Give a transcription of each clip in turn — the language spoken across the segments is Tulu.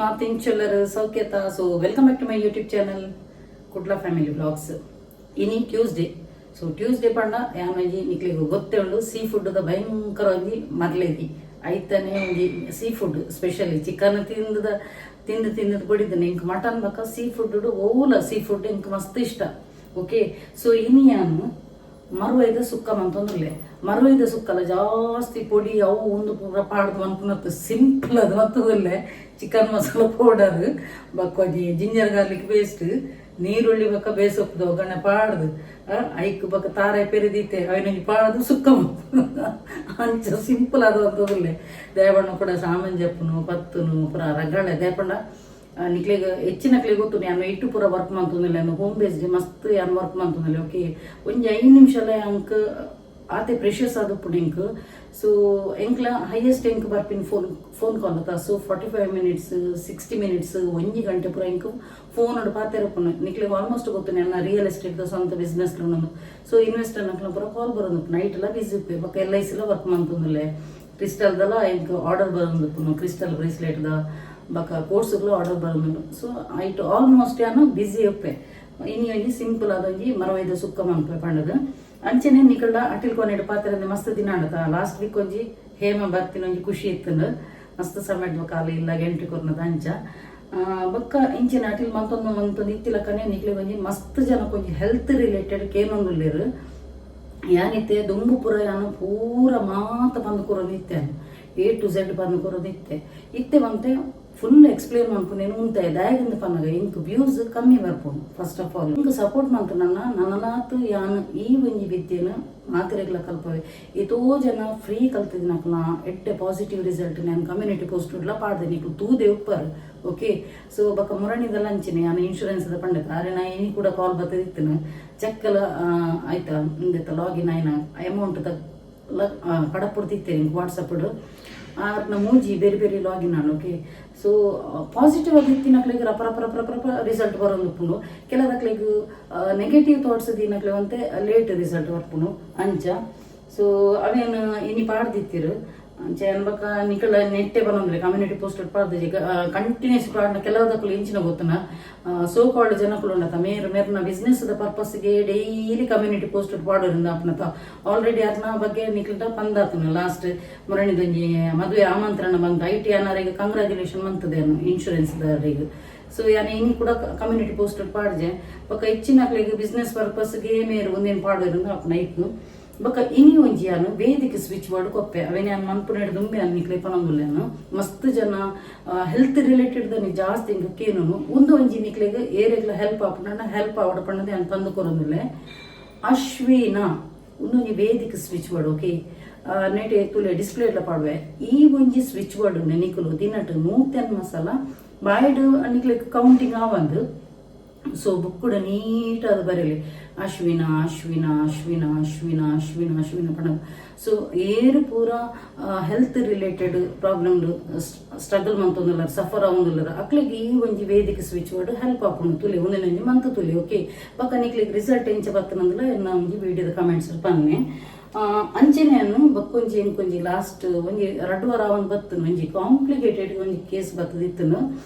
ಮಾತಿಂಚುಲ್ಲರ್ ಸೌಖ್ಯತ. So welcome back to my YouTube channel, Kudla family vlogs. ಇನಿ ಟ್ಯೂಸ್ಡೇ. ಸೊ ಟ್ಯೂಸ್ಡೇ ಪಂಡ ಯಾನ್ ಒಂಜಿ ನಿಕ್ಲೆಗ್ ಗೊತ್ತೇ ಉಂಡು, ಸೀ ಫುಡ್ ಭಯಂಕರ ಒಂಜಿ ಮರ್ಲೇದಿ. ಐತನೆ ಒಂಜಿ ಸೀ ಫುಡ್, ಸ್ಪೆಷಲಿ ಚಿಕನ್ ತಿಂದದ ತಿಂದು ತಿಂದದ ಬಡಿದನೆ. ಇಂಕ್ ಮಟನ್ ಬಕ್ಕ ಸೀ ಫುಡ್, ಓಲ ಸೀ ಫುಡ್ ಇಂಕ್ ಮಸ್ತ್ ಇಷ್ಟ. ಓಕೆ, ಸೊ ಇನಿ ಯಾನ್ ಮರುವೈದ ಸುಕ್ಕ ಮಂತೊಂದುಲ್ಲೆ. ಮರುವೈದ ಸುಕ್ಕಲ ಜಾಸ್ತಿ ಪೊಡಿ ಅವು ಒಂದು ಪೂರ ಪಾಡ್ದು ಮನ್ಪುನತ್ತು, ಸಿಂಪಲ್ ಅದು ಮತ್ತದಲ್ಲೇ. ಚಿಕನ್ ಮಸಾಲ ಪೌಡರ್ ಬೊಕ್ಕ ಒಂಜಿ ಜಿಂಜರ್ ಗಾರ್ಲಿಕ್ ಪೇಸ್ಟ್, ನೀರುಳ್ಳಿ ಬೊಕ್ಕ ಬೇಸೊಪ್ಪುದ ಒಗ್ಗರಣೆ ಪಾಡ್ದು, ಐಕ್ ಬೊಕ್ಕ ತಾರೆ ಪೆರಿದೀತೆ ಅವಿನೊಂಜಿ ಪಾಡ್ದು ಸುಕ್ಕ ಮನ್ಪುನು. ಅಂಚ ಸಿಂಪಲ್ ಅದು ಅಂತದಲ್ಲೇ. ದೇವಣ್ಣ ಕೂಡ ಸಾಮಾನ್ ಜಪ್ಪುನು ಪತ್ತುನು ಪೂರ ರಗಳೆ. ದೇಪಂಡ ನಿಕ್ಲೆಗ್ ಹೆಚ್ಚಿನಕ್ಲೆಗ್ ಗೊತ್ತು, ಯಾನ್ ಇಟ್ಟು ಪೂರ ವರ್ಕ್ ಮಂತೊಂದಿಲ್ಲ, ಹೋಮ್ ಬೇಸ್ಡ್ ಮಸ್ತ್ ಯಾನ್ ವರ್ಕ್ ಮಂತೊಂದಿಲ್ಲ. ಓಕೆ, ಒಂಜಿ 5 ನಿಮಿಷಲ ಅಂಕ್ ಆತೆ ಪ್ರೆಷಸ್ ಆದುಪ್ಪುಂಡು ಎಂಕ್. ಸೊ ಎಂಕ್ಲ ಹೈಯೆಸ್ಟ್ ಎಂಕ್ ಬರ್ಪಿನ ಫೋನ್ ಫೋನ್ ಕಾಲ್ ಅತ್ತ. ಸೊ 45 ಮಿನಿಟ್ಸ್, 60 ಮಿನಿಟ್ಸ್, ಒಂಜಿ ಗಂಟೆ ಪೂರ ಎಂಕ್ ಫೋನ್ ಪಾತೆರಪ್ಪುಂಡು. ನಿಕ್ಲೆಗ್ ಆಲ್ಮೋಸ್ಟ್ ಗೊತ್ತು, ನನ್ನ ರಿಯಲ್ ಎಸ್ಟೇಟ್ ಸ್ವಂತ ಬಿಸ್ನೆಸ್. ಸೊ ಇನ್ವೆಸ್ಟರ್ ನಕ್ಲ ಪೂರ ಕಾಲ್ ಬರೋದು, ನೈಟ್ ಎಲ್ಲ ಬಿಸಿ ಉಪ್ಪೆ. ಬೊಕ್ಕ ಎಲ್.ಐ.ಸಿ ವರ್ಕ್ ಮಂತೊಂದುಲ್ಲೆ. ಕ್ರಿಸ್ಟಲ್ದಲ್ಲ ಎಂಕ್ ಆರ್ಡರ್ ಬರೋದು, ಕ್ರಿಸ್ಟಲ್ ಬ್ರೇಸ್ಲೆಟ್ದ ಬೊಕ್ಕ ಕೋರ್ಸ್ಗಳು ಆರ್ಡರ್ ಬರೋದು. ಸೊ ಐಟ್ ಆಲ್ಮೋಸ್ಟ್ ಯಾನು ಬಿಸಿ ಉಪ್ಪೆ. ಇನಿ ಒಂಜಿ ಸಿಂಪಲ್ ಆದೊಂಜಿ ಮರವೈದ ಸುಕ್ಕ ಮನ್ಪೆ ಪಂಡದು. ಅಂಚನೆ ನಿಕಲ್ಡ ಅಟಿಲ್ ಕೊನೆಡ್ ಪಾತ್ರೆ ಮಸ್ತ್ ದಿನ ಆಂಡತ. ಲಾಸ್ಟ್ ವೀಕ್ ಒಂಜಿ ಹೇಮ ಬರ್ತಿನ ಒಂಜಿ ಖುಷಿ ಇತ್ತಂದು. ಮಸ್ತ್ ಸಮಯ ಕಾಲ ಇಲ್ಲ ಎಂಟ್ರಿ ಕೊರ್ನದ ಅಂಚ. ಬೊಕ್ಕ ಇಂಚಿನ ಅಟಿಲ್ ಮಂತೊಂದು ಮಂತೊಂದು ಇತ್ತಿಲಕ್ಕನೆ ನಿಕ್ಲೆಗ್ ಒಂಜಿ ಮಸ್ತ್ ಜನಕ್ಕೆ ಒಂಜಿ ಹೆಲ್ತ್ ರಿಲೇಟೆಡ್ ಕೇನೊಂದುಲ್ಲೆರ್. ಯಾನಿತ್ತೆ ದುಂಬು ಪೂರ ಯಾನು ಪೂರ ಮಾತ ಬಂದು ಕೊರೊಂದು ಇತ್ತೆ, ಎ ಟು ಝೆಡ್ ಬಂದು ಕೊರೊಂದು ಇತ್ತೆ. ಇತ್ತೆ ಒಂತೆ ಫುಲ್ ಎಕ್ಸ್ಪ್ಲೇನ್ ಮನ್ಪುನೇನು ಉಂತೆ. ದಾಯೆಗಂದ್ ಪನ್ನಗ ಇಂಕ್ ವ್ಯೂಸ್ ಕಮ್ಮಿ ಬರ್ಪುಂಡು. ಫಸ್ಟ್ ಆಫ್ ಆಲ್ ಇಂಕ್ ಸಪೋರ್ಟ್ ಮಂತು ನನ್ನ ನನಲಾತ್ ಯಾನ್ ಈ ಒಂಜಿ ವಿದ್ಯೆನ ಮಾತೆರೆಗ್ಲ ಕಲ್ಪವೆ. ಏತೋ ಜನ ಫ್ರೀ ಕಲ್ತಿದಿನಕ್ಲ ಎಡ್ಡೆ ಪಾಸಿಟಿವ್ ರಿಸಲ್ಟ್ ನಾನು ಕಮ್ಯುನಿಟಿ ಪೋಸ್ಟ್ ಲ ಪಾಡ್ದೆ, ನಿಕ್ಲು ತೂದೆ ಉಪ್ಪರ್. ಓಕೆ, ಸೊ ಬೊಕ್ಕ ಮುರಣಿದಲ್ಲ ಅಂಚಿನ ಯಾನ್ ಇನ್ಶೂರೆನ್ಸ್ ದ ಪಂಡೆ ಆರೆ ನಾ ಇನಿ ಕೂಡ ಕಾಲ್ ಬತ್ತದಿತ್ತನು. ಚೆಕ್ ಎಲ್ಲ ಆಯ್ತಾ ಇಂದೆತ್ತ ಲಾಗಿನ್ ಆಯ್ನ ಅಮೌಂಟ್ ಕಡಪುಡ್ತಿತ್ತೆ ವಾಟ್ಸಪ್ ಆರ್ನ ಮೂಜಿ ಬೇರೆ ಬೇರೆ ಲಾಗಿನ್ ಆಂಡ್. ಓಕೆ, ಸೊ ಪಾಸಿಟಿವ್ ಆಗಿ ಇತ್ತಿನಕ್ಲೆಗ್ ರಪ ರಪ ರಪ ರಪ ರಪ ರಿಸಲ್ಟ್ ಬರೋದು. ಕೆಲದಕ್ಲೆಗ್ ನೆಗೆಟಿವ್ ಥಾಟ್ಸ್ ದಿನಕ್ಲೆ ಒಂತೆ ಲೇಟ್ ರಿಸಲ್ಟ್ ಬರ್ಪುಂಡು ಅಂಚ. ಸೊ ಅವೇನು ಇನಿ ಪಾಡ್ದಿತ್ತಿರು. ಅಂಚ ಅನ್ಬಕ ನಿಕಲ ನೆಟ್ಟೆ ಬರೋಂದ್ರೆ ಕಮ್ಯುನಿಟಿ ಪೋಸ್ಟ್ ಪಾಡ್ದಿಜಿ ಕಂಟಿನ್ಯೂಸ್ ಪಾಡ್ನ. ಕೆಲವದಕ್ಕಲು ಇಂಚಿನ ಗೊತ್ತನ, ಸೋ ಕಾಲ್ಡ್ ಜನಕುಲು ಉಂಡತ, ಮೇರ್ ಮೇರ್ನ ಬಿಸ್ನೆಸ್ ದ ಪರ್ಪಸ್ಗೆ ಡೈಲಿ ಕಮ್ಯುನಿಟಿ ಪೋಸ್ಟ್ ಪಾಡೋರಿಂದ ಅಪ್ನತ. ಆಲ್ರೆಡಿ ಅರ್ನ ಬಗ್ಗೆ ನಿಕ್ಲಟ ಪಂದಾತನ. ಲಾಸ್ಟ್ ಮುರಣಿದೊಂಜಿ ಮದುವೆ ಆಮಂತ್ರಣ ಬಂತು, I T ಅನ್ನಾರಿಗೆ ಕಂಗ್ರಾಚುಲೇಷನ್ ಮಂತದೆ ಇನ್ಶೂರೆನ್ಸ್ ದಾರಿಗೆ. ಸೊ ಯಾನ್ ಇನಿ ಕೂಡ ಕಮ್ಯುನಿಟಿ ಪೋಸ್ಟ್ ಪಾಡ್ಜೆ. ಬೊಕ್ಕ ಹೆಚ್ಚಿನಕ್ಲೆಗ್ ಬಿಸ್ನೆಸ್ ಪರ್ಪಸ್ಗೆ ಮೇರ್ ಒಂದೇನು ಪಾಡೋರಿಂದ ಅಪ್ನ ಐಕ್. ಬೊಕ್ಕ ಇನಿ ಒಂಜಿ ಯಾನು ವೇದಿಕ್ ಸ್ವಿಚ್ ವರ್ಡ್ ಕೊಪ್ಪೆ. ಅವೇನೆ ಯಾನ್ ಮನ್ಪುನೇಡ್ ದುಂಬೆ ಯಾನ್ ನಿಕ್ಲೆ ಪನೊಂದುಲ್ಲೇನು. ಮಸ್ತ್ ಜನ ಹೆಲ್ತ್ ರಿಲೇಟೆಡ್ ದನಿ ಜಾಸ್ತಿ ಇಂಕ್ ಕೇನುನು. ಒಂದು ಒಂಜಿ ನಿಕ್ಲೆಗ್ ಏರೆಗ್ಲ ಹೆಲ್ಪ್ ಆಪುಂಡ, ಹೆಲ್ಪ್ ಆವಡ ಪಂಡದೆ ಯಾನ್ ಪಂದು ಕೊರೊಂದುಲ್ಲೆ. ಅಶ್ವಿನ ಉಂದೊಂಜಿ ವೇದಿಕ್ ಸ್ವಿಚ್ ವರ್ಡ್. ಓಕೆ, ನೆಟೆ ತುಲೆ ಡಿಸ್ಪ್ಲೇ ಪಾಡುವೆ. ಈ ಒಂಜಿ ಸ್ವಿಚ್ ವರ್ಡ್ ನಿಕುಲು ದಿನಟ್ 108 ಸಲ ಬಾಯ್ಡ್ ನಿಕ್ಲೆಗ್ ಕೌಂಟಿಂಗ್ ಆವಂದು. ಸೊ ಬುಕ್ ಕೂಡ ನೀಟ್ ಅದು ಬರಲಿ, ಅಶ್ವಿನ ಅಶ್ವಿನ ಅಶ್ವಿನ ಅಶ್ವಿನ ಅಶ್ವಿನ ಅಶ್ವಿನ ಪಣ. ಸೊ ಏರು ಪೂರ ಹೆಲ್ತ್ ರಿಲೇಟೆಡ್ ಪ್ರಾಬ್ಲಮ್ ಸ್ಟ್ರಗಲ್ ಮಂತೊಂದುಲ್ಲಾರ, ಸಫರ್ ಆವೊಂದುಲ್ಲಾರ, ಅಕ್ಲೆಗ್ ಈ ಒಂಜಿ ವೇದಿಕ್ ಸ್ವಿಚ್ ವರ್ಡ್ ಹೆಲ್ಪ್ ಆಪುಂಡು. ತುಲೆ ಒಂದೊಂಜಿ ಮಂತ್ ತುಲೆ. ಓಕೆ, ಬೊಕ್ಕ ನಿಕ್ಲೆಗ್ ರಿಸಲ್ಟ್ ಎಂಚ ಬತ್ತನಂದಲ ಎನ್ನ ಒಂಜಿ ವಿಡಿಯೋದ ಕಮೆಂಟ್ಸ್ ಪನ್ನೆ. ಅಂಚೆನೆ ಬೊಕ್ಕೊಂಜಿ ಇಂಕೊಂಜಿ ಲಾಸ್ಟ್ ಒಂಜಿ ರಡ್ಡು ವಾರ ಒಂದು ಬತ್ತನು, ಒಂಜಿ ಕಾಂಪ್ಲಿಕೇಟೆಡ್ ಒಂಜಿ ಕೇಸ್ ಬತ್ತದಿತ್ತನು,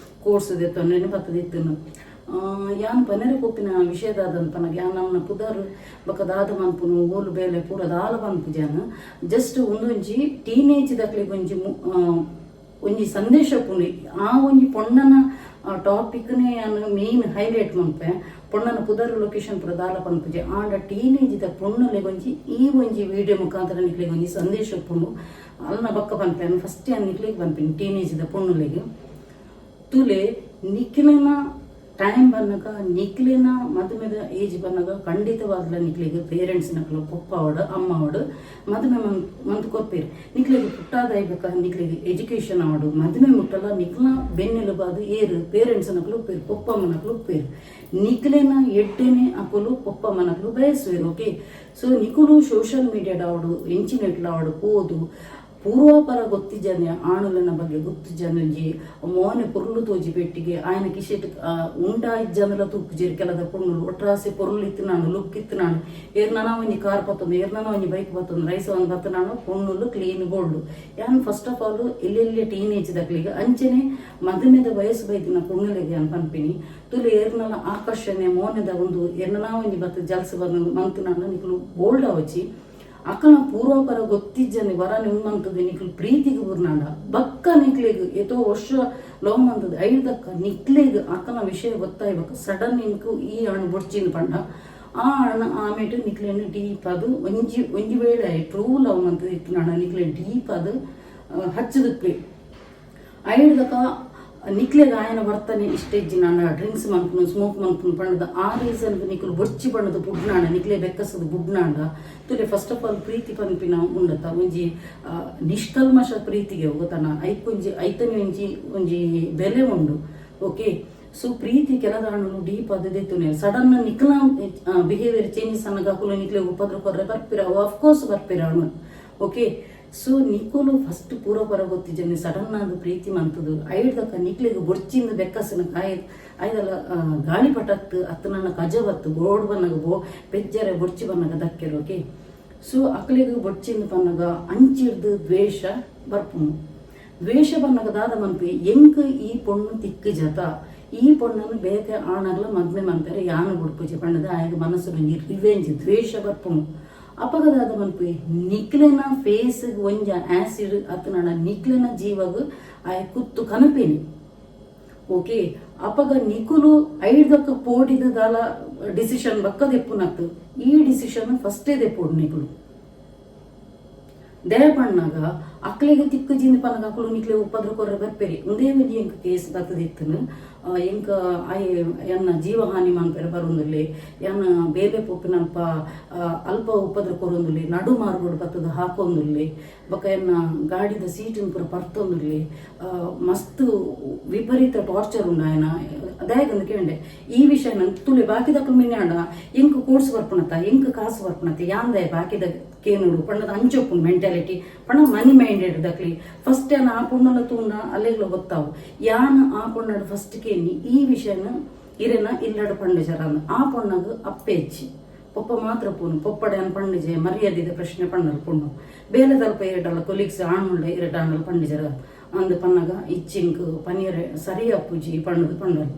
ಕೋರ್ಸ್ ದೆತ್ತೊಂದು ಬತ್ತದಿತ್ತನು. ಯಾನ್ ಪನೆರೆ ಪೋಪಿನ ವಿಷಯದಾದಂತ ಪನಗ ಯಾನ್ ಅವನ ಪುದರ್ ಬೊಕ್ಕ ದಾದ ಮನ್ಪುನು, ಓಲು ಬೇಲೆ ಪೂರ ದಾಲ ಪನ್ಪುಜಾನ್. ಜಸ್ಟ್ ಒಂದೊಂಜಿ ಟೀನೇಜ್ ದಕ್ಲೆಗ್ ಒಂಜಿ ಒಂಜಿ ಸಂದೇಶ ಪುಣಿ. ಆ ಒಂಜಿ ಪೊಣ್ಣನ ಟಾಪಿಕ್ನೇ ಯಾನ್ ಮೇನ್ ಹೈಲೈಟ್ ಮನ್ಪೆ. ಪೊಣ್ಣನ ಪುದರ್, ಲೊಕೇಶನ್ ಪೂರ ದಾಲ ಪನ್ಪುಜೆ. ಆಂಡ ಟೀನೇಜ್ ದ ಪೊಣ್ಣುಲೆಗ್ ಒಂಜಿ ಈ ಒಂಜಿ ವಿಡಿಯೋ ಮುಖಾಂತರ ನಿಕ್ಲೆಗ್ ಒಂಜಿ ಸಂದೇಶ ಉಪ್ಪುಂಡು. ಅಲ್ನ ಬೊಕ್ಕ ಪನ್ಪೆ. ಫಸ್ಟ್ ಯಾನ್ ನಿಕ್ಲೆಗ್ ಪನ್ಪಿನಿ, ಟೀನೇಜ್ ದ ಪೊಣ್ಣುಲೆಗ್ ತುಲೆ, ನಿಕ್ಲೆನ ಟೈಮ್ ಬನ್ನಗ, ನಿಕ್ಲೆನ ಮದುಮೆದ ಏಜ್ ಬನ್ನಗ ಖಂಡಿತವಾಗ್ಲ ನಿಕ್ಲೆಗ್ ಪೇರೆಂಟ್ಸ್ ನಕ್ಲು ಪೊಪ್ಪ ಅವಡು ಅಮ್ಮ ಅವಡು ಮದುವೆ ಮಂತ್ ಕೊರ್ಪೇರು. ನಿಕ್ಲೆಗ್ ಪುಟ್ಟಾದ ಬೇಕಾ, ನಿಕ್ಲೆಗ್ ಎಜುಕೇಶನ್ ಅವಡು, ಮದುವೆ ಮುಟ್ಟಲ ನಿಕ್ಲ ಬೆನ್ನೆಲುಬಾದು ಏರು? ಪೇರೆಂಟ್ಸ್ ನಕ್ಲು ಉಪ್ಪೇರು, ಪೊಪ್ಪ ಅಮ್ಮನಕ್ಲು ಉಪ್ಪೇರು. ನಿಕ್ಲೆನ ಎಡ್ಡೆನೆ ಅಕುಲು ಪೊಪ್ಪ ಅಮ್ಮನಕ್ಲು ಬಯಸುವೇರು. ಓಕೆ, ಸೊ ನಿಕುಲು ಸೋಷಿಯಲ್ ಮೀಡಿಯಾಡ್ ಅವಡು ಎಂಚಿನೆಟ್ಲ ಅವಡು ಪೋದು ಪೂರ್ವಾಪರ ಗೊತ್ತಿಜ್ಜಾನೆ, ಆಣುಲೆನ ಬಗ್ಗೆ ಗೊತ್ತಿಜ್ಜಾನೆ, ಒಂಜಿ ಮೋನೆ ಪೊರ್ಲು ತೋಜಿ ಪೆಟ್ಟಿಗೆ ಆಯನ ಕಿಶೆಟ್ ಉಂಡಾ ಇಜ್ಜಾಂದಲ ತೂಪುಜೆರ್. ಕೆಲದ ಪೊಣ್ಣುಲು ಒಟ್ರಾಸಿ ಪೊರ್ಲು ಇತ್ತಿನಾಂಡು, ಲುಕ್ ಇತ್ತಿನಾಂಡು, ಏರ್ನನ ಒಂಜಿ ಕಾರ್ ಪತ್ತೊಂದು, ಏರ್ನನ ಒಂಜಿ ಬೈಕ್ ಪತ್ತೊಂದು ರೈಸ್ ಒಂದು ಬತ್ತನಾಂಡು ಪೊಣ್ಣುಲು ಕ್ಲೀನ್ ಬೋಲ್ಡು. ಯಾನ್ ಫಸ್ಟ್ ಆಫ್ ಆಲ್ ಎಲ್ಲೆಲ್ಲಿ ಟೀನೇಜ್ ದಕ್ಲೆಗ್, ಅಂಚನೆ ಮದಿಮೆದ ವಯಸ್ಸು ಬೈದಿನ ಪೊಣ್ಣುಲೆಗ್ ಯಾನ್ ಪನ್ಪಿನಿ, ತುಲು ಏರ್ನಲ ಆಕರ್ಷಣೆ ಮೋನೆದ ಒಂದು ಏರ್ನಲ ಒಂಜಿ ಬತ್ತು ಜಲ್ಸ್ ಬಂದು ಮಂತುನಾಂಡ ನಿಕುಲು ಬೋಲ್ಡ್ ಅವಚಿ. ಅಕಲ್ನ ಪೂರ್ವಾಪರ ಗೊತ್ತಿಜ್ಜಂದೆ ವರನೆ ಉಂದು ನಿಕ್ಲು ಪ್ರೀತಿಗೆ ಬುರ್ನಾಂಡ, ಬಕ್ಕ ನಿಕ್ಲೆಗ್ ಏತೋ ವರ್ಷ ಲವ್ ಮಂತದ ಐದಕ್ಕ ನಿಕ್ಲೆಗ್ ಅಕಲ್ನ ವಿಷಯ ಗೊತ್ತಾಯ್ಬಕ್ಕ ಸಡನ್ ನಿನ್ಕು ಈ ಹಣ್ಣು ಬೊಡ್ಚಿನ ಪಂಡ ಆ ಹಣ್ಣು ಆಮೇಟು ನಿಕ್ಲೆನ್ ಡೀಪ್ ಅದು ಒಂಜಿ ಒಂಜಿ ವೇಳೆ ಟ್ರೂ ಲವ್ ಮಂತದ ಇತ್ತಿನಾಂಡ ನಿಕ್ಲೆ ಡೀಪ್ ಅದು ಹಚ್ಚದುಪ್ಪೆ. ಐಡ್ದಕ ನಿಕ್ಲೆಗ್ ಆಯನ ವರ್ತನೆ ಇಷ್ಟ ಇಜ್ಜಿನಾಂಡ, ಡ್ರಿಂಕ್ಸ್ ಮನ್ಪುನು, ಸ್ಮೋಕ್ ಮನ್ಪುನು ಪಂಡದ ಆ ರೀಸನ್ ನಿಕುಲು ಬೊಡ್ಚಿ ಪಂಡದ ಬುಡ್ನಾಂಡ, ನಿಕ್ಲೆ ಬೆಕ್ಕಸದ ಬುಡ್ನಾಂಡ, ತುಲೆ ಫಸ್ಟ್ ಆಫ್ ಆಲ್ ಪ್ರೀತಿ ಪನ್ಪಿನ ಉಂಡತ ಒಂಜಿ ನಿಷ್ಕಲ್ಮಶ ಪ್ರೀತಿಗೆ ಗೊತ್ತನ ಐಕೊಂಜಿ ಐತನೆ ಒಂಜಿ ಒಂಜಿ ಬೆಲೆ ಉಂಡು. ಓಕೆ, ಸೊ ಪ್ರೀತಿ ಕೆಲದಾಣನು ಡೀಪ್ ಅದು ದೆತ್ತುನೆ. ಸಡನ್ ನಿಕ್ಲ ಬಿಹೇವಿಯರ್ ಚೇಂಜಸ್ ಅನ್ನಗ ಅಕುಲು ನಿಕ್ಲೆ ಉಪದ್ರ ಕೊರ್ರೆ ಬರ್ಪಿರ, ಆಫ್ ಕೋರ್ಸ್ ಬರ್ಪಿರ ಅಣು. ಓಕೆ, ಸೊ ನಿಕೋಲು ಫಸ್ಟ್ ಪೂರ್ವಪರ ಗೊತ್ತಿಜ್ಜನೆ ಸಡನ್ ಆದ್ ಪ್ರೀತಿ ಮಂತದು ಐಡ್ದಕ್ಕ ನಿಕ್ಲೆಗ್ ಬೊಡ್ಚಿಂದ ಬೆಕ್ಕಸನ ಕಾಯಿ ಐದಲ್ಲ ಗಾಳಿಪಟತ್ತು ಅತ್ತ ನನ್ನ ಕಜವತ್ತು ಬೋಡ್ ಬನ್ನಗ ಬೋ ಪೆಜ್ಜರೆ ಬೊಡ್ಚಿ ಬನ್ನಗ ದಕ್ಕೆರು. ಓಕೆ, ಸೊ ಅಕ್ಲೆಗ್ ಬೊಡ್ಚಿಂದ ಪನ್ನಗ ಅಂಚಿಡ್ದು ದ್ವೇಷ ಬರ್ಪುನು. ದ್ವೇಷ ಬನ್ನಗ ದಾದ ಮನ್ಪಿ, ಎಂಕ್ ಈ ಪೊಣ್ಣು ತಿಕ್ಕು ಜತ, ಈ ಪೊಣ್ಣನು ಬೇತೆ ಆಣಗ್ಲ ಮದ್ಮೆ ಮನ್ಪೆರೆ ಯಾನು ಬುಡ್ಪುಜಿ ಪಂಡದ ಆಯಗ ಮನಸ್ಸು ಒಂಜಿ ರಿವೆಂಜ್ ದ್ವೇಷ ಬರ್ಪುನು. ಅಪಗದಾದ ಮನ್ಪಿ, ನಿಕ್ಲೆನ ಫೇಸ್ ಒಂಜ ಆಸಿಡ್ ಅತ್ತನಡ ನಿಕ್ಲೆನ ಜೀವಗ್ ಆಯ ಕುತ್ತು ಕನಪೇನಿ. ಓಕೆ, ಅಪಗ ನಿಕುಲು ಐಡ್ದಕ್ಕ ಪೋಡಿದ ದಾಲ ಡಿಸಿಷನ್ ಬಕ್ಕ ದೆಪ್ಪುನತ್ತು, ಈ ಡಿಸಿಷನ್ ಫಸ್ಟೇ ದೆಪ್ಪೋಡು ನಿಕುಲು. ದೇಹ ಪಣ್ಣಾಗ ಅಕ್ಲೆಗ್ ತಿಕ್ಕು ಜಿಂದ ಪನ್ನಗ ಅಕುಲು ನಿಕ್ಲೆ ಉಪದ್ರ ಕೊರ್ರೆ ಬರ್ಪೇರಿ. ಉಂದೇ ಒಂಜಿ ಎಂಕ್ ಕೇಸ್ ಬತ್ತದಿತ್ತನು. ಎಂಕ್ ಆಯೆ ಎನ್ನ ಜೀವಹಾನಿ ಮನ್ಪೆರೆ ಬರುಂದುಲ್ಲೆ, ಎನ್ನ ಬೇಲೆ ಪೋಪಿನಲ್ಪ ಅಲ್ಪ ಉಪದ್ರ ಕೊರೊಂದುಲ್ಲೆ, ನಡು ಮಾರ್ಗೋಡು ಬತ್ತದ ಹಾಕೊಂದುಲ್ಲೆ, ಬೊಕ ಎನ್ನ ಗಾಡಿದ ಸೀಟಿನ ಪೂರ ಪರ್ತೊಂದುಲ್ಲೆ, ಮಸ್ತ್ ವಿಪರೀತ ಟಾರ್ಚರ್ ಉಂಡು ಆಯನ. ದಾಯೆಗಂದ್ ಕೇಂಡೆ ಈ ವಿಷಯ ನಂಗೆ ತುಲೆ ಬಾಕಿದಕುಲು ಮಿನ್ನೆ ಆಂಡ ಎಂಕ್ ಕೋರ್ಸ್ ಬರ್ಪುನತ, ಎಂಕ್ ಕಾಸು ಬರ್ಪುನತ, ಯಾಂದಾಯ ಬಾಕಿದ ಕೇನುಡು ಪಂಡದ ಅಂಚೊಪ್ಪುಂಡು ಮೆಂಟಾಲಿಟಿ ಪಂಡ ಮನಿ ಮೈಂಡೆಡ್ ದಕ್ಲಿ. ಫಸ್ಟ್ ಯಾನ್ ಆ ಪೊಣ್ಣಲ ತೂಂಡ ಅಲ್ಲೆಗ್ಲ ಗೊತ್ತಾವು. ಯಾನ್ ಆ ಪೊಣ್ಣಡ್ ಫಸ್ಟ್ ಕೇನಿ, ಈ ವಿಷಯನ ಇರೆನ ಇಲ್ಲಡ್ ಪಂಡೆ ಜರ. ಆ ಪೊಣ್ಣಗ್ ಅಪ್ಪೆ ಇಜ್ಜಿ, ಪೊಪ್ಪ ಮಾತ್ರ ಪೂನು. ಪೊಪ್ಪಡೆ ಅನ್ ಪಂಡಿಜೆ, ಮರ್ಯಾದಿದ ಪ್ರಶ್ನೆ ಪಣ್ಣಲ್ ಪೊಣ್ಣು. ಬೇಲೆ ತಲ್ಪ ಎರಡಲ್ಲ ಕೊಲೀಗ್ಸ್ ಆಣುಳ್ಳ ಎರಡಾಣಲ್ ಪಂಡಿಜರ ಅಂದ್ ಪನ್ನಗ ಇಚ್ಚಿಂಕ್ ಪನಿಯರೆ ಸರಿ ಅಪ್ಪುಜಿ ಪಣ್ಣದು ಪಂಡಲ್.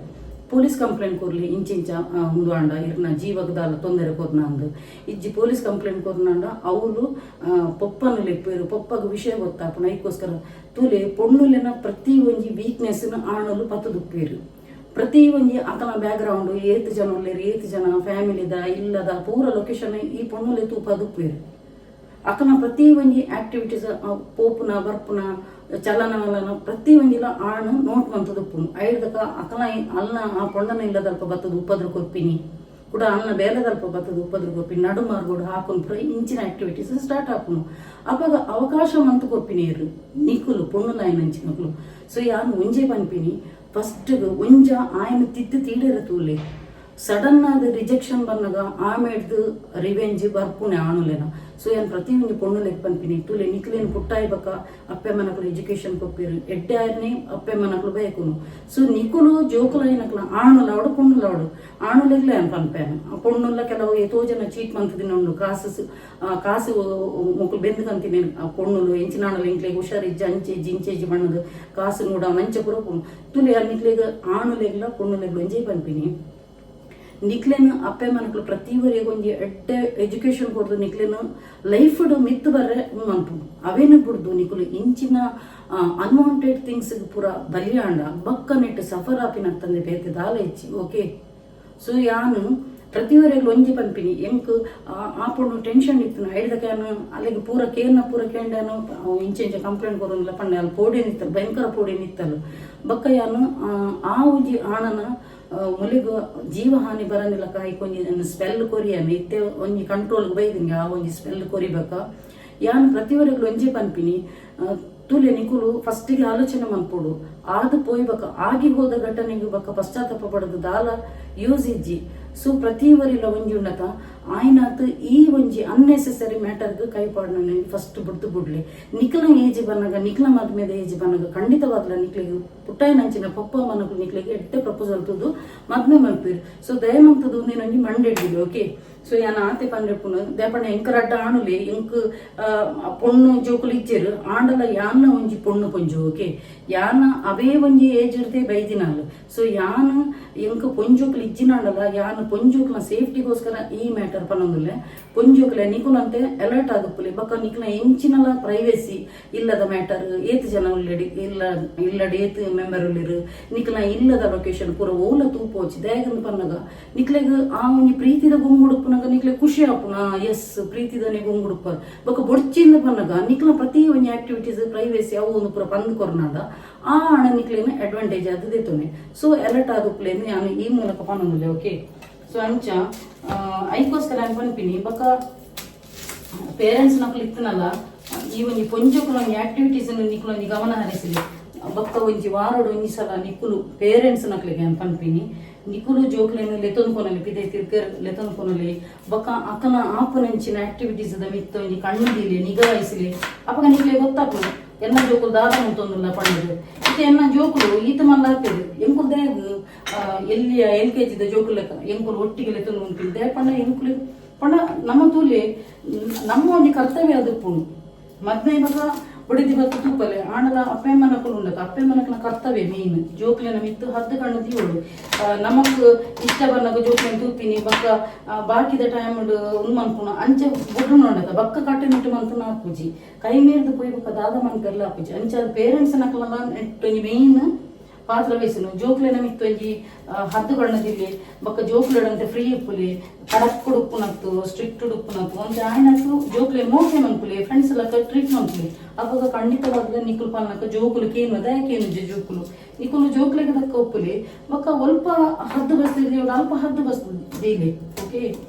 ಪೊಲೀಸ್ ಕಂಪ್ಲೇಂಟ್ ಕೊರ್ಲಿ, ಇಂಚಿಂಚ ಉಂದು ಆಂಡ ಇರ್ನ ಜೀವಗ್ ದಾಲ ತೊಂದರೆ ಕೊರ್ನ ಅಂದ್. ಇಜ್ಜಿ, ಪೊಲೀಸ್ ಕಂಪ್ಲೇಂಟ್ ಕೊರ್ನಾಂಡ ಅವಳು ಪೊಪ್ಪನ ಲೆಪ್ಪೇರು, ಪೊಪ್ಪಗ ವಿಷಯ ಗೊತ್ತಾಪುನ. ಐಕ್ಕೋಸ್ಕರ ತೂಲೆ, ಪೊಣ್ಣುಲೆನ ಪ್ರತಿ ಒಂಜಿ ವೀಕ್ನೆಸ್ ಆಣಲು ಪತ್ತುದುಪ್ಪೇರು. ಪ್ರತಿ ಒಂಜಿ ಅಕಲ ಬ್ಯಾಕ್ ಗ್ರೌಂಡ್, ಏತ್ ಜನ ಉಲ್ಲೆರ್, ಏತ್ ಜನ ಫ್ಯಾಮಿಲಿದ ಇಲ್ಲದ ಪೂರ ಲೊಕೇಶನ್ ಈ ಪೊಣ್ಣುಲೆ ತೂಪ ದುಪ್ಪೇರು. ಅಕನ ಪ್ರತಿ ಒಂಜಿ ಆಕ್ಟಿವಿಟೀಸ್, ಪೋಪುನ ಬರ್ಪುನ ಚಲನವಲನ ಪ್ರತಿ ಒಂಜಿಲ ಆಣು ನೋಟ್ ಮಂತುದುಪ್ಪುನು. ಐಡ್ದಕ ಅಕಲ ಅಲ್ನ ಆ ಪೊಣ್ಣನ ಇಲ್ಲದಲ್ಪ ಬತ್ತದ ಉಪದ್ರ ಕೊರ್ಪಿನಿ, ಕೂಡ ಅಲ್ನ ಬೇಲೆದಲ್ಪ ಬತ್ತದ ಉಪದ್ರ ಕೊರ್ಪಿನಿ, ನಡು ಮಾರ್ಗೋಡು ಹಾಕೊಂಡು ಪೂರ ಇಂಚಿನ ಆಕ್ಟಿವಿಟೀಸ್ ಸ್ಟಾರ್ಟ್ ಆಪುನು. ಅಪಗ ಅವಕಾಶ ಮಂತು ಕೊರ್ಪಿನಿ ನಿಕುಲು ಪೊಣ್ಣುಲಾಯಿನಂಚಿನಕುಲು. ಸೊ ಯಾನ್ ಒಂಜೇ ಪನ್ಪಿನಿ, ಫಸ್ಟ್ ಒಂಜ ಆಯನ ತಿದ್ದು ತೀಡೆರ ತೂಲೆ. ಸಡನ್ ಆದ್ ರಿಜೆಕ್ಷನ್ ಬನ್ನಗ ಆಮೇಡ್ದು ರಿವೆಂಜ್ ಬರ್ಪುಣೆ ಆಣುಲೆನ. ಸೊ ಯಾನ್ ಪ್ರತಿ ಒಂಜಿ ಪೊಣ್ಣುಲೆಗ್ ಪನ್ಪಿನಿ, ತೂಲೆ, ನಿಕ್ಲೇನ್ ಪುಟ್ಟಾಯಿ ಬಕ್ಕ ಅಪ್ಪೆ ಮನಕುಲು ಎಜುಕೇಶನ್ ಕೊಪ್ಪೇರು, ಎಡ್ಡೆ ಆರ್ನೆ ಅಪ್ಪೆ ಮನಕುಲು ಬಯಕುನು. ಸೊ ನಿಕುಲು ಜೋಕುಲಾಯಿನಕ್ಲ ಆಣುಲಾವಡು ಪೊಣ್ಣುಲಾವಡು, ಆಣುಲೆಗ್ಲ ಯಾನ್ ಪನ್ಪೇನು. ಪೊಣ್ಣುಲ್ಲ ಕೆಲವು ಏತೋ ಜನ ಚೀಟ್ ಮಂತದಿನ ಉಂಡು. ಕಾಸು ಕಾಸು ಮೊಕುಲು ಬೆಂದು ಕಂತಿನಿ. ಪೊಣ್ಣುಲು ಎಂಚಿನಾಣುಲು ಎಂಕ್ಲೆಗ್ ಹುಷಾರಿಜ್ಜ, ಅಂಚೆಜ್ಜಿ ಇಂಚೆಜ್ಜಿ ಬಣ್ಣದು ಕಾಸು ನೋಡ ಮಂಚ ಪೂರ. ತುಲೆ ನಿಕ್ಲೆಗ್ ಆಣುಲೆಗ್ಲ ಪೊಣ್ಣುಲೆಗ್ಲ ಒಂಜೇ ಪನ್ಪಿನಿ, ನಿಕ್ಲೆನ್ ಅಪ್ಪೆ ಮನಕ್ಲು ಪ್ರತಿ ಒರಿಯಗ್ ಒಂಜಿ ಎಡ್ಡೆ ಎಜುಕೇಶನ್ ಕೊರ್ದು ನಿಕ್ಲೆನ್ ಲೈಫ್ ಮಿತ್ತು ಬರ್ರೆ ಮನ್ಪುಂಡು. ಅವೇನು ಬುಡ್ದು ನಿಕುಲು ಇಂಚಿನ ಅನ್ವಾಂಟೆಡ್ ಥಿಂಗ್ಸ್ ಪೂರ ಬಲಿಯಾಂಡ ಬಕ್ಕ ನೆಟ್ಟು ಸಫರ್ ಆಪಿನ ತಂದೆ ಬೇತೆ ದಾಲ ಇಜ್ಜಿ. ಓಕೆ, ಸೊ ಯಾನು ಪ್ರತಿಯೊರಿಗ್ಲ ಒಂಜಿ ಪನ್ಪಿನಿ, ಎಂಕ್ ಆ ಆ ಪೊಣ್ಣು ಟೆನ್ಷನ್ ಇತ್ತು. ಐಡ್ದಕ್ಕೆ ಯಾನು ಅಲ್ಲಿಗೆ ಪೂರ ಕೇರ್ನ ಪೂರ ಕೇಂಡಾನು ಇಂಚ ಇಂಚ ಕಂಪ್ಲೇಂಟ್ ಕೊರೊಂದಿಲ್ಲ ಪಂಡೆ. ಅಲ್ಲಿ ಪೋಡಿನ ಇತ್ತಲ್ಲ, ಭಯಂಕರ ಪೋಡಿನ ಇತ್ತಲ್ಲ. ಬಕ್ಕ ಯಾನು ಆ ಆ ಒಂಜಿ ಆಣನ ಮುಲಿಗ್ ಜೀವಹಾನಿ ಬರಂದಿಲ್ಲ ಕಾಯಿ ಒಂಜಿ ಸ್ಪೆಲ್ ಕೊರಿಯಾನು ಇತ್ತೆ ಒಂಜಿ ಕಂಟ್ರೋಲ್ ಬೈದಿಂಗೆ. ಆ ಒಂಜಿ ಸ್ಪೆಲ್ ಕೊರಿಬೇಕ. ಯಾನ್ ಪ್ರತಿಯೊರಿಗ್ಲ ಒಂಜೇ ಪನ್ಪಿನಿ, ತೂಲೆ, ನಿಕುಲು ಫಸ್ಟಿಗೆ ಆಲೋಚನೆ ಮನ್ಪೊಡು. ಆದು ಪೋಯ್ಬಕ ಆಗಿ ಹೋದ ಘಟನೆಗೆ ಬಕ್ಕ ಪಶ್ಚಾತ್ತಾಪ ಪಡದು ದಾಲ ಯೂಸ್ ಇಜ್ಜಿ. ಸೊ ಪ್ರತಿ ಒರಿಲ ಒಂಜಿ ಉಂಡತ ಆಯ್ನಾತ್ ಈ ಒಂಜಿ ಅನ್ನೆಸೆಸರಿ ಮ್ಯಾಟರ್ಗ್ ಕೈ ಪಾಡ್ನ ಫಸ್ಟ್ ಬುಡ್ದು ಬುಡ್ಲಿ. ನಿಕ್ಲ ಏಜ್ ಬನ್ನಗ, ನಿಕ್ಲ ಮದ್ಮೆದ ಏಜ್ ಬನ್ನಗ ಖಂಡಿತವಾದ್ಲ ನಿಕ್ಲೆಗ್ ಪುಟ್ಟಾಯಿನಂಚಿನ ಪೊಪ್ಪ ಮನಕು ನಿಕ್ಲೆಗ್ ಎಡ್ಡೆ ಪ್ರಪೋಸಲ್ ತೂದು ಮದ್ಮೆ ಮಲ್ಪೆರ್. ಸೊ ದಯಮಂತದು ಒಂದೇನೊಂಜಿ ಮಂಡೆಡ್ದಿಲ್ಲ ಓಕೆ. ಸೊ ಯಾನ್ ಆತೆ ಪಂಡ್ರೆಪ್ಪುನು ದೇಪಂಡ ಎಂಕ್ ರಡ್ಡ ಆಣುಲೆ, ಎಂಕ್ ಪೊಣ್ಣು ಜೋಕುಲು ಇಜ್ಜೆರ್. ಆಂಡಲ ಯಾನ್ ಒಂಜಿ ಪೊಣ್ಣು ಪೊಂಜು ಓಕೆ. ಯಾನ್ ಅವೇ ಒಂಜಿ ಏಜ್ ಇರ್ದೇ ಬೈದಿನಾಲ್. ಸೊ ಯಾನ್ ಎಂಕ್ ಪೊಂಜೋಕುಲು ಇಜ್ಜಿನಾಂಡಲ ಯಾನ್ ಪೊಂಜೋಕುಲ ಸೇಫ್ಟಿಗೋಸ್ಕರ ಈ ಮ್ಯಾಟರ್ ಪನೊಂದುಲ್ಲೆ. ಪೊಂಜೋಕುಲೆ ನಿಕುಲಂತೆ ಅಲರ್ಟ್ ಆದುಪ್ಪುಲೆ. ಬೊಕ್ಕ ನಿಕ್ಲ ಎಂಚಿನಲ ಪ್ರೈವೇಸಿ ಇಲ್ಲದ ಮ್ಯಾಟರ್, ಏತ್ ಜನ ಉಲ್ಲೆಡ್ ಇಲ್ಲ ಇಲ್ಲಡ್ ಏತ್ ಮೆಂಬರ್ ಉಲ್ಲೆರ್, ನಿಕ್ಲ ಇಲ್ಲದ ಲೊಕೇಶನ್ ಪೂರ ಓಲ ತೂಪೋಚಿ. ದಾಯೆಗಂದ್ ಪನ್ನಗ ನಿಕ್ಲೆಗ್ ಆ ಒಂಜಿ ಪ್ರೀತಿದ ಗುಂಗುಡುಪ್ಪುನಗ ನಿಕ್ಲೆಗ್ ಖುಷಿ ಆಪುನ, ಎಸ್ ಪ್ರೀತಿದನೆ ಗುಂಗುಡುಪ್ಪರ್. ಬೊಕ್ಕ ಬೊಡ್ಚಿಂದ್ ಪನ್ನಗ ನಿಕ್ಲ ಪ್ರತಿ ಒಂಜಿ ಆಕ್ಟಿವಿಟೀಸ್ ಪ್ರೈವೇಸಿ ಅವು ಒಂದು ಪೂರ ಪಂದ್ ಕೊರ್ನಾಂಡ ಆ ಹಣ ನಿಕ್ಲೆನ ಅಡ್ವಾಂಟೇಜ್ ಆದ್ ದೆತೊನೆ. ಸೊ ಅಲರ್ಟ್ ಆದುಪ್ಪುಲೆನ್ ಯಾನ್ ಈ ಮೂಲಕ ಪನೊಂದುಲ್ಲೆ ಓಕೆ. ಸೊ ಅಂಚ ಐಕೋಸ್ಕರ ಯಾನ್ ಪನ್ಪಿನಿ. ಬೊಕ್ಕ ಪೇರೆಂಟ್ಸ್ ನಕುಲು ಇತ್ತನಲ್ಲ ಈ ಒಂಜಿ ಪೊಂಜೋಕುಲು ಒಂಜಿ ಆಕ್ಟಿವಿಟೀಸ್ ನಿಕುಲು ಒಂಜಿ ಗಮನ ಹರಿಸಲಿ. ಬೊಕ್ಕ ಒಂಜಿ ವಾರಡ್ ಒಂಜಿ ಸಲ ನಿಕುಲು ಪೇರೆಂಟ್ಸ್ ನಕ್ಲೆಗ್ ಯಾನ್ ಪನ್ಪಿನಿ, ನಿಕುಲು ಜೋಕ್ಲೆನ್ ಲೆತೊಂದು ಪೋನಲಿ, ಪಿದೈ ತಿರ್ಗರ್ ಲೆತೊಂದು ಪೋನಲಿ. ಬೊಕ್ಕ ಅಕನ ಆಪುನಂಚಿನ ಆಕ್ಟಿವಿಟೀಸ್ ದ ಮಿತ್ತ್ ಒಂಜಿ ಕಣ್ಣು ದೀಲೆ, ನಿಗಾ ವಹಿಸಲಿ. ಅಪಗ ನಿಕ್ಲೆಗ್ ಗೊತ್ತಾಪುಂಡು ಎನ್ನ ಜೋಕುಲು ದಾದ ಮಂತೊಂದುಲ್ಲ ಪಂಡುದು. ಇತ್ತೆ ಎನ್ನ ಜೋಕುಲು ಈತ ಮಲ್ಲ ಆಪೆರ್, ಎಂಕುಲು ದಾಯೆಗ್ ಎಲ್ಲಿಯ ಎಲ್ ಕೆ ಜಿದ ಜೋಕುಲು ಲೆಕ್ಕ ಎಂಕುಲು ಒಟ್ಟಿಗೆ ಲೆತೊಂದು ಉಂತಿನಿ ದಾಯೆ ಪಂಡ ಎಂಕುಲು ಪಂಡ ನಮ್ಮ ತೂಲೆ ನಮ್ಮ ಒಂಜಿ ಕರ್ತವ್ಯ ಆದುಪ್ಪುಂಡು. ಮದ್ಮೆ ಬೊಕ ಬೊಡೆದಿ ಬತ್ತ್ ತೂಪಲೆ ಆಂಡಲ ಅಪ್ಪೆ ಅಮ್ಮನಕುಲು ಉಂಡತ ಅಪ್ಪೆ ಅಮ್ಮನಕುಲ್ನ ಕರ್ತವ್ಯ ಮೇನ್ ಜೋಕ್ಲೆನ ಮಿತ್ತ್ ಹದ್ದು ಕಣ್ಣು ದೀವೊಡು. ನಮಕ್ ಇಷ್ಟ ಬನ್ನಗ ಜೋಕ್ಲೆನ್ ತೂಪಿನಿ ಬೊಕ್ಕ ಬಾಕಿದ ಟೈಮ್ ಡ್ ಉಂದು ಮನ್ಪುನು ಅಂಚ ಬುಡುನು ಉಂಡತ ಬೊಕ್ಕ ಕಟ್ಟುನಿಟ್ಟು ಮನ್ಪುನ ಆಪುಜಿ. ಕೈ ಮೀರ್ದ್ ಪೋಯಿ ಬೊಕ್ಕ ದಾದ ಮನ್ಪೆರ್ಲ ಆಪುಜಿ. ಅಂಚಾದ್ ಪೇರೆಂಟ್ಸ್ ನಕಲ್ನ ನೆಟ್ಟ್ ಒಂಜಿ ಮೇನ್ ಪಾತ್ರ ವಹಿಸುನು ಜೋಕ್ಲೆನ ಮಿತ್ತ್ ಒಂಜಿ ಹದ್ದು ಕಣ್ಣು ದೀಲೆ. ಬೊಕ್ಕ ಜೋಕ್ಲೆಡಂತೆ ಫ್ರೀ ಇಪ್ಪುಲೆ, ಕಡಕ್ ಉಪ್ಪುನತ್ತು ಸ್ಟ್ರಿಕ್ಟ್ ಉಪ್ಪುನತ್ತು ಒಂತೆ ಆಯಿನತ್ತು ಜೋಕ್ಲೆ ಮೋಕೆ ಮನ್ಪುಲೆ, ಫ್ರೆಂಡ್ಸ್ ಲಕ ಟ್ರೀಟ್ ಮನ್ಪುಲೆ. ಅಪಗ ಖಂಡಿತವಾಗ್ಲ ನಿಕುಲು ಪನ್ನಕ ಜೋಕುಲು ಕೇನುವ ದಾಯೆ ಕೇನುಜೆ ಜೋಕುಲು ನಿಕುಲು ಜೋಕ್ಲೆಗ್ ದಕ್ಕ ಉಪ್ಪುಲೆ. ಬೊಕ್ಕ ಒಲ್ಪ ಹದ್ದು ಬಸ್ತ್ ಅಲ್ಪ ಹದ್ದು ಬಸ್ತ್ ದೀಲೆ ಓಕೆ.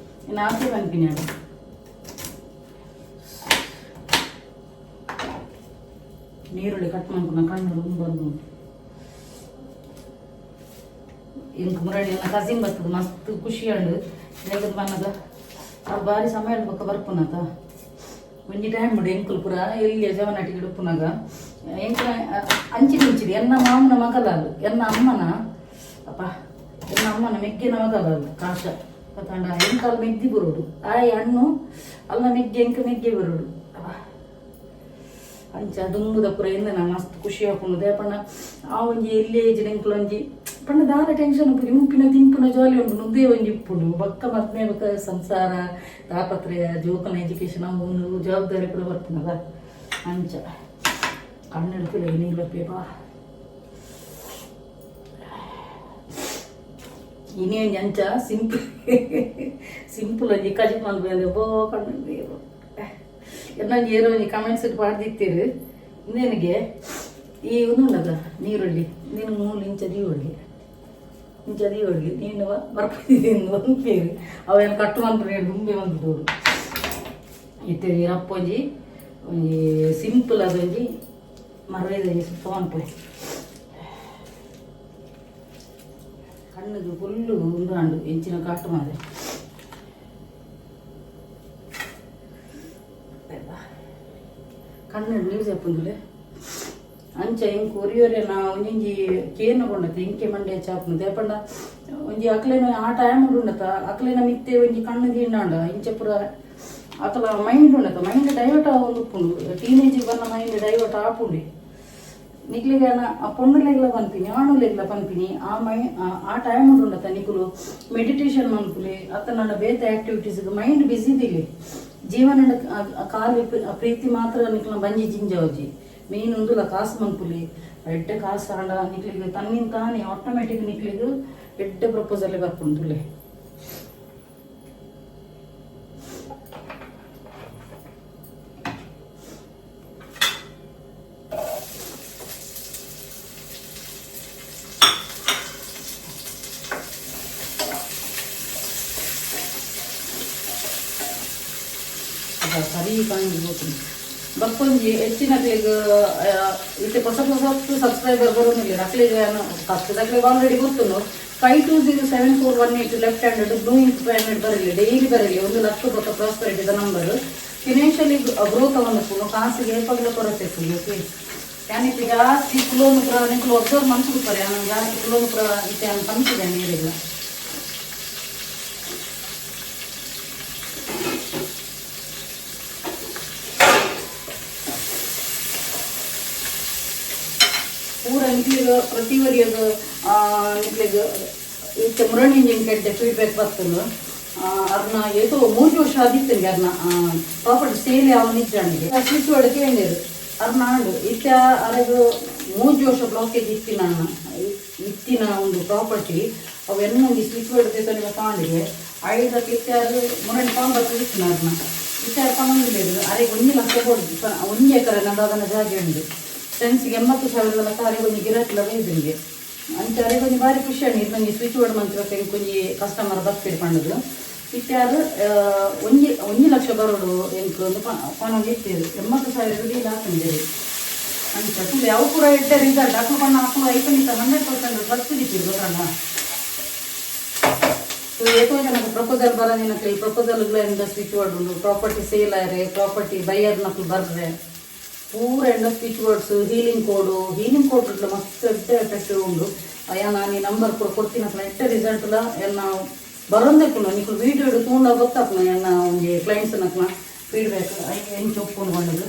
ಯಾನ್ ಆತೆ ಪನ್ಪಿನಿ. ನೀರುಳ್ಳಿ ಕಟ್ ಮನ್ಪುನ ಕಣ್ಣು ಬಂದು ಎಂಕ್ ಮುರಳಿ ಎನ್ನ ಕಸಿನ್ ಬರ್ತದೆ ಮಸ್ತ್ ಖುಷಿ ಆಂಡ್. ದಾಯೆಗ್ ಪನ್ನಗ ಆ ಬಾರಿ ಸಮಯ ಬೊಕ್ಕ ಬರ್ಪುನತ. ಒಂಜಿ ಟೈಮ್ ಉಂಡು ಎಂಕುಲು ಪೂರ ಎಲ್ಯ ಜವನಾಟಿಗೆ ಉಪ್ಪುನಗ ಎಂಕ್ಲ ಅಂಚಿನ ಇಂಚಿನ ಎನ್ನ ಮಾಮನ ಮಗಲಾಲು ಎನ್ನ ಅಮ್ಮನ ಅಪ್ಪ ಎನ್ನ ಅಮ್ಮನ ಮೆಗ್ಗೆನ ಮಗಲಾಲು ಕಾಶ ಪತ್ತಂಡ ಎಂಕಲ್ ಮೆಗ್ದಿ ಬರೋಡು ಆಯ್ ಅಣ್ಣು ಅಲ್ಲ ಮೆಗ್ಗೆ ಎಂಕ್ ಮೆಗ್ಗೆ ಬರೋಡು. ಅಂಚ ದುಂಬುದ ಪೂರ ಎಂದನ ಮಸ್ತ್ ಖುಷಿ ಆಪುಂಡು. ದಾಯೆ ಪಂಡ ಆ ಒಂಜಿ ಎಲ್ಯ ಏಜ್ ಎಂಕುಲು ಒಂಜಿ ಪಂಡ ದಾಲ ಟೆನ್ಷನ್ ಉಪ್ಪುಜಿ, ಉನ್ಪಿನ ತಿನ್ಪುನ ಜಾಲಿ ಉಂಡು ಉಂದೇ ಒಂಜಿ ಇಪ್ಪುಂಡು. ಬೊಕ್ಕ ಮದ್ಮೆ ಬೊಕ್ಕ ಸಂಸಾರ ತಾಪತ್ರಯ ಜೋಕುಲ್ನ ಎಜುಕೇಶನ್ ಅವು ಉಂದು ಜವಾಬ್ದಾರಿ ಪೂರ ಬರ್ಪುನದ. ಅಂಚ ಕಣ್ಣು ನೀರು ಬರ್ಪೇಪಾ. ಇನಿ ಒಂಜಿ ಅಂಚ ಸಿಂಪಲ್ ಸಿಂಪಲ್ ಒಂಜಿ ಕಜಿಪು ಮನ್ಪುನೆ ಬೋ ಕಣ್ಣು ನೀರು. ಎನ್ನ ಏರೋ ಒಂಜಿ ಕಮೆಂಟ್ಸ್ ಪಾಡ್ದಿತ್ತೆರ್ ಇಂದೆನಿಗೆ ಈ ಉಂದುಂಡದ ನೀರುಳ್ಳಿ ನೀನು ಮೂಲು ಇಂಚ ದೀವೊಳ್ಳಿ ಇಂಚ ದೀವೊಳ್ಳಿ ನೀನು ಬರ್ಪುಂದು ಪನ್ಪೆರ್ ಅವೇನು ಕಟ್ಟು ಮನ್ಪುನ ದುಂಬೆ ಮನ್ಪುದೋಡು. ಇತ್ತೆ ಈ ರಪ್ಪೊಂಜಿ ಒಂಜಿ ಸಿಂಪಲ್ ಆದೊಂಜಿ ಮರ್ವೇದ ಒಂಜಿ ಸುಕ್ಕ ಮನ್ಪುವೆ. ಕಣ್ಣುಗು ಫುಲ್ಲು ಉಂದು ಆಂಡು ಎಂಚಿನ ಕಾಟು ಮಾರ್ರೆ. ಕಣ್ಣು ನ್ಯೂಸ್ ಆಪುಂಡುಲೆ. ಅಂಚ ಎಂಕ್ ಒರಿಯೊರಿಯನ ಒಂಜೊಂಜಿ ಕೇನ ಕೊಂಡತೆ ಎಂಕೆ ಮಂಡೆ ಚಾಪುನು ದಾಯೆ ಪಂಡ ಒಂಜಿ ಅಕ್ಲೆನ ಆ ಟೈಮ್ ಉಂಡತ ಅಕ್ಲೆನ ಮಿತ್ತೆ ಒಂಜಿ ಕಣ್ಣು ದೀಂಡಾಂಡ ಇಂಚ ಪೂರ ಅಕಲ ಮೈಂಡ್ ಉಂಡತ ಮೈಂಡ್ ಡೈವರ್ಟ್ ಆವೊಂದು ಉಪ್ಪುಂಡು. ಟೀನೇಜ್ ಬನ್ನ ಮೈಂಡ್ ಡೈವರ್ಟ್ ಆಪುಂಡೆ. ನಿಕ್ಲೆಗ್ ಆ ಪೊಣ್ಣುಲೆಗ್ಲ ಪನ್ಪಿನಿ ಆಣುಲೆಗ್ಲ ಪನ್ಪಿನಿ ಆ ಮೈ ಆ ಟೈಮ್ ಉಂಡತ ನಿಕುಲು ಮೆಡಿಟೇಷನ್ ಮನ್ಪುಲೆ ಅತ್ತ ಬೇತೆ ಆಕ್ಟಿವಿಟೀಸ್ ಮೈಂಡ್ ಬಿಸಿ ದೀಲೆ. ಜೀವನ ಖಾಲಿ ಪ್ರೀತಿ ಮಾತ್ರ ನಿಕ್ಲ ಬಂಜಿ ಜಿಂಜಾವಜಿ ಮೇನ್ ಉಂದುಲ ಕಾಸು ಮನ್ಪುಲಿ. ಎಡ್ಡೆ ಕಾಸು ಆಂಡ ನಿಕ್ಲೆಗ್ ತನ್ನಿನ್ ತಾನೇ ಆಟೋಮ್ಯಾಟಿಕ್ ನಿಕ್ಲೆಗ್ ಎಡ್ಡೆ ಪ್ರಪೋಸಲ್ ಬರ್ಪುಂಡು ತೂಲೆ. ಸರಿ ಕಾಂಜಿ ಪೋತುಂಡು. ಬೊಕ್ಕೊಂಜಿ ಹೆಚ್ಚಿನಕ್ಲೆಗ್ ಇತ್ತೆ ಪೊಸ ಪೊಸ ಸಬ್ಸ್ಕ್ರೈಬರ್ ಬರೋನಿಲ್ಲ ಅಕ್ಲೆಗ್ ಫಸ್ಟ್ ಅಕ್ಲೆಗ್ ಆಲ್ರೆಡಿ ಗೊತ್ತುಂಡು. 5207418 left handed blue ink pen ಬರಲಿ ಡೈಲಿ ಬರಲಿ ಒಂದು ಲಕ್ಷ ಬೊಕ್ಕ ಪ್ರಾಸ್ಪರಿಟಿದ ನಂಬರ್ ಫಿನಾನ್ಷಿಯಲಿ ಗ್ರೋತ್ ಅವನು ಕಾಸಿಗೆ ಏಪಗಲ ಕೊರತೆ ಓಕೆ. ಯಾನಿತ್ತೆ ಜಾಸ್ತಿ ಕುಲೋನು ಪುರ ನಿಕ್ಲು ಒಬ್ಸರ್ವ್ ಮನ್ಸುಗುತ್ತಾರೆ ಯಾನು ಜಾಸ್ತಿ ಕುಲೋನು ಪುರ ಇತ್ತೆ ಯಾನು ಪನ್ಪಿದೆ ನೀರಿಲ್ಲ. ಪೂರ ನಿಕ್ಲಿಗ್ ಪ್ರತಿ ವರಿಯಗ್ ನಿಕ್ಲಿಗ್ ಇತ್ತೆ ಮುರಣಿ ಇಂಜಿನ್ ಕೆಡ್ಡೆ ಫೀಡ್ಬ್ಯಾಕ್ ಬರ್ತುಂಡು. ಅರ್ನ ಏತೋ 3 ವರ್ಷ ಆದಿತ್ತಂಗೆ ಅರ್ನ ಪ್ರಾಪರ್ಟಿ ಸೇಲ್ ಯಾವ ನಿಜ್ಜಾಣಿಗೆ ಸ್ವಿಚ್ ವರ್ಡ್ ಕೇಂದಿರು ಅರ್ನ ಆಂಡು. ಇತ್ತೆ ಅರೆಗ್ 3 ವರ್ಷ ಬ್ಲಾಕೇಜ್ ಇತ್ತಿನ ಇತ್ತಿನ ಒಂದು ಪ್ರಾಪರ್ಟಿ ಅವು ಎನ್ನೊಂದು ಸ್ವಿಚ್ ವರ್ಡ್ ದೇತನಿಗೆ ತಾಂಡಿಗೆ ಐದಕ್ಕೆ ಇತ್ತೆ ಅದು ಮುರಣಿ ಪಾನ್ ಬರ್ತದೆ ಇತ್ತಿನ ಅರ್ನ. ಇತ್ತೆ ಅರ್ ಪನೊಂದಿಲ್ಲೇರು ಅರೆಗ್ 1 ಲಕ್ಷ ಕೊಡು 1 ಎಕರೆ ನಂದಾದನ ಜಾಗೆ ಉಂಡು. ಸೆನ್ಸ್ಗೆ 80,000 ಲಕ್ಕ ಅರೆಗ್ ಒಂಜಿ ಗಿರಾಕಿಲ ಬೈದುಂಗೆ. ಅಂಚ ಅರೆಗ್ ಒಂಜಿ ಬಾರಿ ಖುಷಿ ಆಂಡ್ ಇರ್ನೊಂಜಿ ಸ್ವಿಚ್ ಬೋರ್ಡ್ ಮಂತ್ರ ಒಂಜಿ ಕಸ್ಟಮರ್ ಬತ್ತಿರ್ ಪಂಡುದು. ಇತ್ತೆ ಆರ್ ಒಂಜಿ ಒಂಜಿ ಲಕ್ಷ ಬರೋಡು ಎಂಕ್ ಒಂದು ಪನೊಂದು ಇತ್ತೀರು 80,000 ಡೀಲ್ ಹಾಕಂದಿರಿ. ಅಂಚ ತುಲೆ ಅವು ಪೂರ ಎಡ್ಡೆ ರಿಸಲ್ಟ್ ಅಕ್ಲು ಪಣ್ಣ ಅಕ್ಲು ಐಪನಿತ 100% ಟ್ರಸ್ಟ್ ದಿಕ್ಕಿರು ಗೊತ್ತಣ್ಣ. ಸೊ ಏತೋ ಜನಕ್ಕೆ ಪ್ರಪೋಸಲ್ ಬರೋದಿನಕ್ಕೆ ಪ್ರಪೋಸಲ್ ಸ್ವಿಚ್ ಬೋರ್ಡ್ ಉಂಡು. ಪ್ರಾಪರ್ಟಿ ಸೇಲ್ ಆಯ್ರೆ ಪ್ರಾಪರ್ಟಿ ಬೈಯರ್ ನಕ್ಲು ಬರ್ರೆ ಪೂರ ಎಂಡ switch boards healing code healing code ಮಸ್ತ್ ಎಡ್ಡೆ ಎಫೆಕ್ಟ್ ಉಂಡು. ಅಯ್ಯ ನಾನು ಈ ನಂಬರ್ ಕೂಡ ಕೊಡ್ತೀನಿ ಅಕ್ಲ ಎಡ್ಡೆ ರಿಸಲ್ಟ್ ಲ ಎನ್ನ ಬರೋಂದಕ್ಕುಂಡು. ನಿಕ್ಲು ವೀಡಿಯೋ ತೂಂಡ ಗೊತ್ತಾಪುನ ಎನ್ನ ಒಂಜಿ ಕ್ಲೈಂಟ್ಸ್ ನಕ್ಲ ಫೀಡ್ಬ್ಯಾಕ್ ಎಂಚ ಒಪ್ಪುಂಡು ಪಂಡುದು.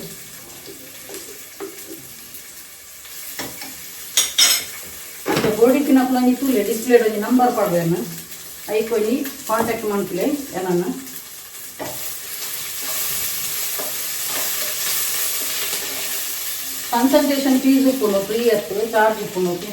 ಬೋಡಿತ್ತಿನಕ್ಲ ಒಂಜಿ ತೂಲೆ ಡಿಸ್ಪ್ಲೇಡ್ ಒಂಜಿ ನಂಬರ್ ಪಾಡ್ವೇನು ಐಕ್ ಒಂಜಿ ಕಾಂಟ್ಯಾಕ್ಟ್ ಮನ್ಪುಲೆ ಎನನ್ನ. ಕನ್ಸಲ್ಟೇಷನ್ ಫೀಸ್ ಉಪ್ಪುಂಡು, ಫ್ರೀ ಅತ್ತು ಚಾರ್ಜ್ ಉಪ್ಪುಂಡು, ಓಕೆ.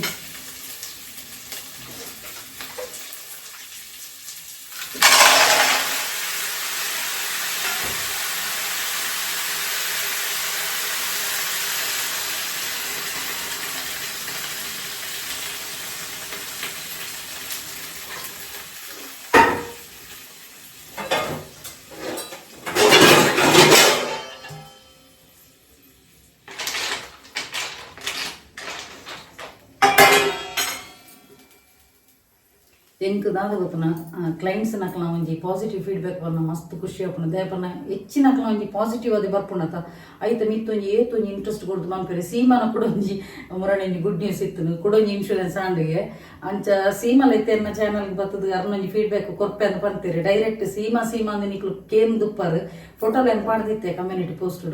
ಎಂಕ್ ದಾದ ಗೊತ್ತುನ ಕ್ಲೈಂಟ್ಸ್ ನಕ್ಲ ಒಂಜಿ ಪಾಸಿಟಿವ್ ಫೀಡ್ಬ್ಯಾಕ್ ಬರ್ನ ಮಸ್ತ್ ಖುಷಿ ಆಪುಂಡು. ದಾಯೆ ಹೆಚ್ಚಿನಕ್ಲ ಒಂಜಿ ಪಾಸಿಟಿವ್ ಅದೇ ಬರ್ಪುಂಡತ ಐತ ಮಿತ್ತ್ ಒಂಜಿ ಏತ್ ಒಂಜಿ ಇಂಟ್ರೆಸ್ಟ್ ಕೊಡ್ದು ಮನ್ಪೆರೆ. ಸೀಮಾನ ಕೂಡ ಒಂಜಿ ಮುರಣಿ ಒಂಜಿ ಗುಡ್ ನ್ಯೂಸ್ ಇತ್ತು ಕೂಡ ಒಂಜಿ ಇನ್ಶೂರೆನ್ಸ್ ಆಂಡಿಗೆ. ಅಂಚ ಸೀಮಲ ಇತ್ತೆ ಎನ್ನ ಚಾನಲ್ ಬತ್ತದ ಅರ್ನೊಂಜಿ ಫೀಡ್ಬ್ಯಾಕ್ ಕೊರ್ಪೆ ಅಂತ ಪಂತೀರಿ. ಡೈರೆಕ್ಟ್ ಸೀಮಾ ಸೀಮಾ ಅಂದ್ ನಿಕ್ಲು ಕೇಮ್ ದುಪ್ಪರ್ ಫೋಟೋ ಲೈನ್ ಪಾಡ್ದಿತ್ತೆ ಕಮ್ಯುನಿಟಿ ಪೋಸ್ಟ್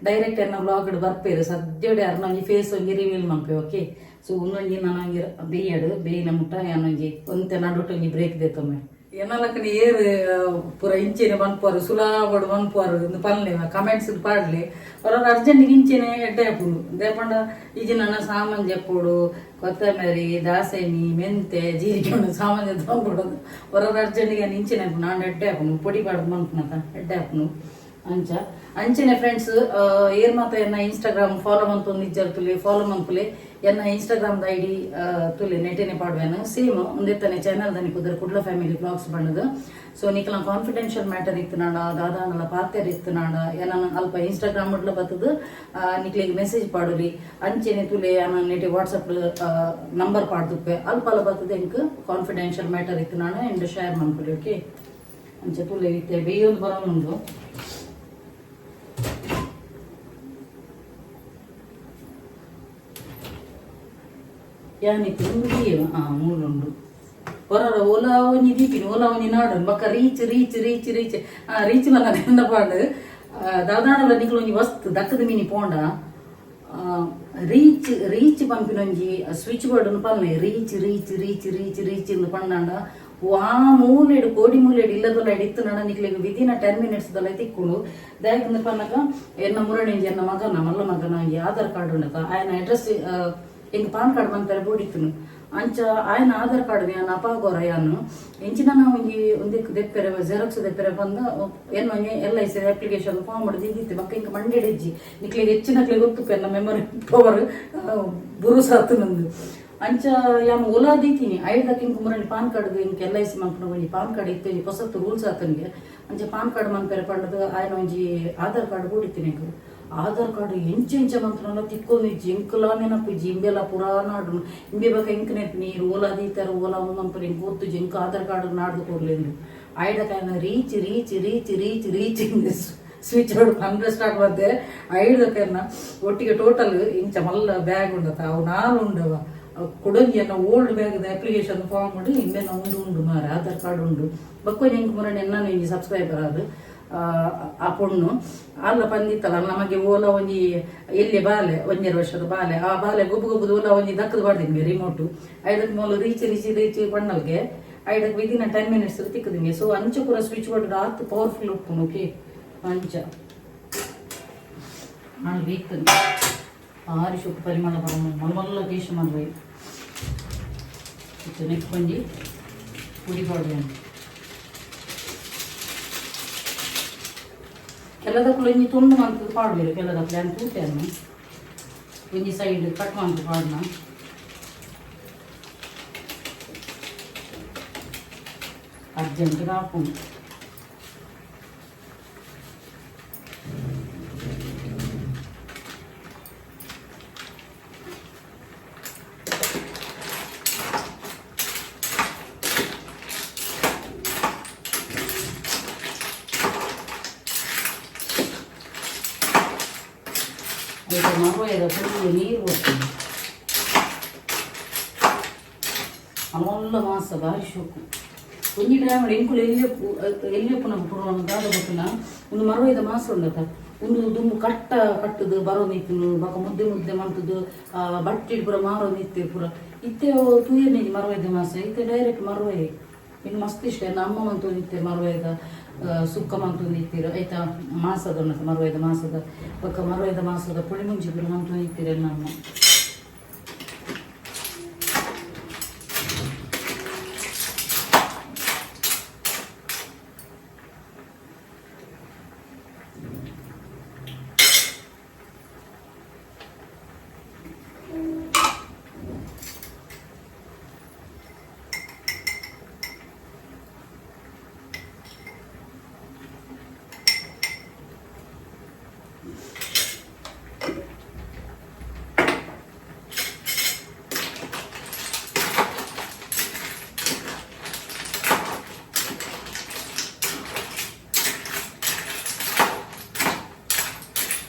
ಡೈರೆಕ್ಟ್ ಎನ್ನ ವ್ಲಾಗ್ ಬರ್ಪೇರು ಸದ್ಯಡೆ ಅರ್ನೊಂಜಿ ಫೇಸ್ ಒಂಜಿ ರಿವೀಲ್ ಮನ್ಪೆ, ಓಕೆ. ಸೊ ಉನ್ನೊಂಜಿ ನನೊಂಜಿ ಬೇಯಡು ಬೇಯಿನ ಮುಟ್ಟ ಯಾನೊಂಜಿ ಒಂತೆ ನಡುಟು ಒಂಜಿ ಬ್ರೇಕ್ ದೇತೊಮ್ಮೆ. ಏನಲಕ್ಕನೆ ಏರು ಪೂರ ಇಂಚೆನೆ ಮನ್ಪುವಾರು ಸುಲಾಬಡು ಮನ್ಪುವಾರು ಇಂದು ಪನ್ಲೆ ಕಮೆಂಟ್ಸ್ ಪಾಡ್ಲೆ. ಹೊರ ಅರ್ಜೆಂಟ್ ಇಂಚೆನೆ ಎಡ್ಡೆ ಆಪುಂಡು. ದೇಪಂಡ ಈಜಿ ನನ್ನ ಸಾಮಾನ್ ಜಪ್ಪೋಡು ಕೊತ್ತಂಬರಿ ದಾಸೆಮಿ ಮೆಂತೆ ಜೀರಿಗೆ ಉಂಡು ಸಾಮಾನ್ ತೊಗೊಂಡ್ಬಿಡೋದು ಹೊರ ಅರ್ಜೆಂಟಿಗೆ ಇಂಚೆನೆ ಆಪುಂಡು. ನಾನು ಎಡ್ಡೆ ಆಪುಂಡು ಪೊಡಿ ಪಾಡ್ದು ಮನ್ಪುನತ ಎಡ್ಡೆ ಆಪುಂಡು. ಅಂಚ ಅಂಚನೆ ಫ್ರೆಂಡ್ಸ್ ಏರ್ ಮಾತ ಎನ್ನ ಇನ್ಸ್ಟಾಗ್ರಾಮ್ ಫಾಲೋ ಮಂತೊಂದು ಇಜ್ಜಾರ್ ತುಲೆ ಫಾಲೋ ಮನ್ಪುಲೆ. ಎನ್ನ ಇನ್ಸ್ಟಾಗ್ರಾಮ್ I D ತುಲೆ ನೆಟೆನೆ ಪಾಡ್ವೇನು ಸೇಮ್ ಒಂದೆತ್ತನೆ ಚಾನಲ್ ದನಿ ಕುದರ್ ಕುಡ್ಲ ಫ್ಯಾಮಿಲಿ ಬ್ಲಾಗ್ಸ್ ಬಣ್ಣದು. ಸೊ ನಿಕಲ ಕಾನ್ಫಿಡೆನ್ಷಿಯಲ್ ಮ್ಯಾಟರ್ ಇತ್ತು ನಾಡ ದಾದಾನಲ ಪಾತೆರ್ ಇತ್ತು ನಾಡ ಏನ ಅಲ್ಪ ಇನ್ಸ್ಟಾಗ್ರಾಮ್ ಬತ್ತದು ನಿಕ್ಲಿಗೆ ಮೆಸೇಜ್ ಪಾಡುಲಿ. ಅಂಚೆನೆ ತುಲೆ ಯಾನ ನೆಟೆ ವಾಟ್ಸಪ್ ನಂಬರ್ ಪಾಡ್ದುಪ್ಪೆ ಅಲ್ಪ ಅಲ್ಪ ಬತ್ತದ. ಎಂಕ್ ಕಾನ್ಫಿಡೆನ್ಷಿಯಲ್ ಮ್ಯಾಟರ್ ಇತ್ತು ನಾಡ ಎಂಡ್ ಶೇರ್ ಮನ್ಪುಲಿ, ಓಕೆ. ಅಂಚೆ ತುಲೆ ಇತ್ತೆ ಬೇಯೊಂದು ಬರೋನುಂಡು. ಯಾನಿತ್ತು ಮೂಲುಂಡು ಹೊರರ ಓಲಾ ಒಂಜಿ ದೀಪಿನಿ ಓಲಾ ಒಂಜಿ ನಾಡು ಬೊಕ್ಕ ರೀಚ್ ರೀಚ್ ರೀಚ್ ರೀಚ್ ಆ ರೀಚ್ ಮಲ್ಲ ಎಂದ ಪಾಡು ದಾದಾಡಲ ನಿಕ್ಲು ಒಂಜಿ ವಸ್ತು ದಕ್ಕದ ಮೀನಿ ಪೋಂಡ ರೀಚ್ ರೀಚ್ ಪನ್ಪಿನ ಒಂಜಿ ಸ್ವಿಚ್ ಬೋರ್ಡ್ ಪನ್ಲೆ reach reach reach reach reach ಇಂದು ಪಂಡಾಂಡ ವಾ ಮೂಲೆಡ್ ಕೋಡಿ ಮೂಲೆಡ್ ಇಲ್ಲದೊಲ್ಲ ಇತ್ತು ನಡ ನಿಕ್ಲೆಗ್ ವಿದಿನ್ 10 ಮಿನಿಟ್ಸ್ ದೊಲ್ಲ ತಿಕ್ಕುಂಡು. ದಾಯಕಂದ್ರೆ ಪನ್ನಕ ಎನ್ನ ಮುರಣಿ ಎನ್ನ ಮಗನ ಮಲ್ಲ ಮಗನ ಒಂಜಿ ಆಧಾರ್ ಕಾರ್ಡ್ ಉಂಡತ ಆಯನ ಅಡ್ರೆಸ್ ಎಂಕ್ ಪಾನ್ ಕಾರ್ಡ್ ಮನ್ಪೆರೆ ಬೋಡಿತ್ತುನು. ಅಂಚ ಆಯನ ಆಧಾರ್ ಕಾರ್ಡ್ ಯಾನ್ ಅಪಾಗೋರ ಯಾನು ಎಂಚಿನ ಒಂಜಿ ಒಂದೆಕ್ ದೆಪ್ಪೆರೆ ಜೆರಾಕ್ಸ್ ದೆಪ್ಪೆರೆ ಬಂದ ಎನ್ನ ಒಂಜಿ ಎಲ್.ಐ.ಸಿ ಅಪ್ಲಿಕೇಶನ್ ಫಾರ್ಮ್ ದೀದಿತ್ತೆ. ಬೊಕ್ಕ ಎಂಕ್ ಮಂಡೆಡ್ ಇಜ್ಜಿ. ನಿಕ್ಲೆಗ್ ಹೆಚ್ಚಿನಕ್ಲೆಗ್ ಗೊತ್ತುಪ್ಪೆ ಎನ್ನ ಮೆಮೊರಿ ಪವರ್ ಬುರುಸಾತು ನಂದು. ಅಂಚ ಯಾನ್ ಓಲಾ ದೀತೀನಿ ಐದಕ್ಕೆ ಇಂಕ್ ಮುರಣಿ ಪಾನ್ ಕಾರ್ಡ್ ಇಂಕ್ ಎಲ್.ಐ.ಸಿ ಮನ್ಪುನ ಒಂಜಿ ಪಾನ್ ಕಾರ್ಡ್ ಇತ್ತು ಒಂಜಿ ಪೊಸತ್ತು ರೂಲ್ಸ್ ಆತನಿಗೆ. ಅಂಚ ಪಾನ್ ಕಾರ್ಡ್ ಮನ್ಪೆರೆ ಪಂಡದು ಆಯನ ಒಂಜಿ ಆಧಾರ್ ಕಾರ್ಡ್ ಬೋಡಿತ್ತೀನಿ ಎಂಕ್. ಆಧಾರ್ ಕಾರ್ಡ್ ಎಂಚ ಎಂಚ ಮಂತ್ರನ ತಿಕ್ಕೊಂದಿಜ್ಜಿ ಎಂಕುಲ ನೆನಪುಜ್ಜಿ ಇಂಬೆಲ ಪುರಾ ನಾಡು ಇಂಬೆ ಬಕ ಎಂಕ್ ನೆನಪು ನೀರು ಓಲಾ ದೀತಾರ ಓಲಾ ಮಂಪುರ ಎಂಕ್ ಗೊತ್ತುಜ್ಜಿ ಎಂಕ್ ಆಧಾರ್ ಕಾರ್ಡ್ ನಾಡ್ದು ಕೊರ್ಲೆಂದು ಆಯ್ದ ಕಾಯನ reach reach reach reach reach switch out ಪಂದ್ರ ಸ್ಟಾರ್ಟ್ ಬಂದೆ ಐದಕ್ಕನ್ನ ಒಟ್ಟಿಗೆ ಟೋಟಲ್ ಇಂಚ ಮಲ್ಲ ಬ್ಯಾಗ್ ಉಂಡತ ಅವು ನಾಲ್ ಉಂಡವ ಕುಡೊಂಜಿ ಎನ್ನ ಓಲ್ಡ್ ಬ್ಯಾಗ್ ಅಪ್ಲಿಕೇಶನ್ ಫಾರ್ಮ್ ಉಂಡು ಇಂಬೆನ ಉಂಡು ಉಂಡು ಮಾರೆ ಆಧಾರ್ ಕಾರ್ಡ್ ಉಂಡು ಬೊಕ್ಕ ಎಂಕ್ ಮುರಣೆ ಎನ್ನನು ಇಂಜಿ ಸಬ್ಸ್ಕ್ರೈಬರ್ ಅದು ಆ ಪೊಣ್ಣು ಅಲ್ಲ ಪಂದಿತ್ತಲ್ಲ ನಮಗೆ ಓಲ ಒಂಜಿ ಎಲ್ಲಿ ಬಾಲೆ ಒಂಜೆರಡು ವರ್ಷದ ಬಾಲೆ ಆ ಬಾಲೆ ಗೊಬ್ಬು ಗೊಬ್ಬುದು ಓಲ ಒಂಜಿ ದಕ್ಕದು ಬಾಡ್ದಿಂಗೆ ರಿಮೋಟು ಐದಕ್ಕೆ ಮೂಲ ರೀಚ್ ರೀಚ್ ರೀಚ್ ಪಣ್ಣಲ್ಗೆ ಐದಕ್ಕೆ ವಿದಿನ್ 10 ಮಿನಿಟ್ಸ್ ತಿಕ್ಕದಿಂಗೆ. ಸೊ ಅಂಚ ಪೂರ ಸ್ವಿಚ್ ಬೋರ್ಡ್ ಆತ್ ಪವರ್ಫುಲ್ ಉಪ್ಪುನು. ಓಕೆ, ಅಂಚ ನಾನು ವೀಕ್ ಆರು ಶುಕ್ ಪರಿಮಳ ಬರ ಮಲ್ಲ ಕೇಶ ಮಲ್ವೈ ನೆಕ್ ಒಂಜಿ ಪುಡಿ ಪಾಡ್ವೆ. ಕೆಲದಕ್ಕುಲು ಒಂಜಿ ತುಂಡು ಮಂತ್ ಪಾಡ್ವೆರ್, ಕೆಲದಕ್ಕುಲು ಯಾನ್ ತೂತೆ. ಒಂಜಿ ಸೈಡ್ ಕಟ್ ಮಂತ್ ಪಾಡ್ನ. ಅರ್ಜೆಂಟ್ ಆಪುಂಡು. ಅದಕ್ಕೆ ಮರುವೆದ ಫುಲ್ ನೀರು ಬರ್ತದೆ. ಅಮಲ್ಲ ಮಾಸ ಬಾರಿ ಶೋಕು. ಒಂಜಿ ಟೈಮ್ ಎಂಕುಲು ಎಲ್ಲಿಯಪ್ಪು ಎಲ್ಲಿಯಪ್ಪು ನಮ್ಮ ಪುರಾಣ ದಾದ ಗೊತ್ತುನ ಒಂದು ಮರುವೆದ ಮಾಸ ಉಂಡತ ಒಂದು ದುಂಬು ಕಟ್ಟ ಕಟ್ಟುದು ಬರೋನಿತ್ತು ಬೊಕ ಮುದ್ದೆ ಮುದ್ದೆ ಮಂತುದು ಬಟ್ಟಿ ಪೂರ ಮಾರೋನಿತ್ತೆ ಪೂರ ಇತ್ತೆ ತೂಯನೆ ಮರುವೆದ ಮಾಸ ಇತ್ತೆ ಡೈರೆಕ್ಟ್ ಮರುವೆ. ಇನ್ನು ಮಸ್ತ್ ಇಷ್ಟ. ನಮ್ಮ ಅಮ್ಮ ಮಂತೊಂದಿತ್ತೆ ಮರುವೆದ ಸುಕ್ಕ ಮಂತೊಂದಿತ್ತೀರು ಆಯ್ತಾ ಮಾಸದ ಉಂಡತ ಮರುವೆದ ಮಾಸದ ಬೊಕ ಮರುವೆದ ಮಾಸದ ಪುಳಿ ಮುಂಚಿ ಪೂರ ಮಂತೊಂದಿತ್ತೀರ ನಮ್ಮ.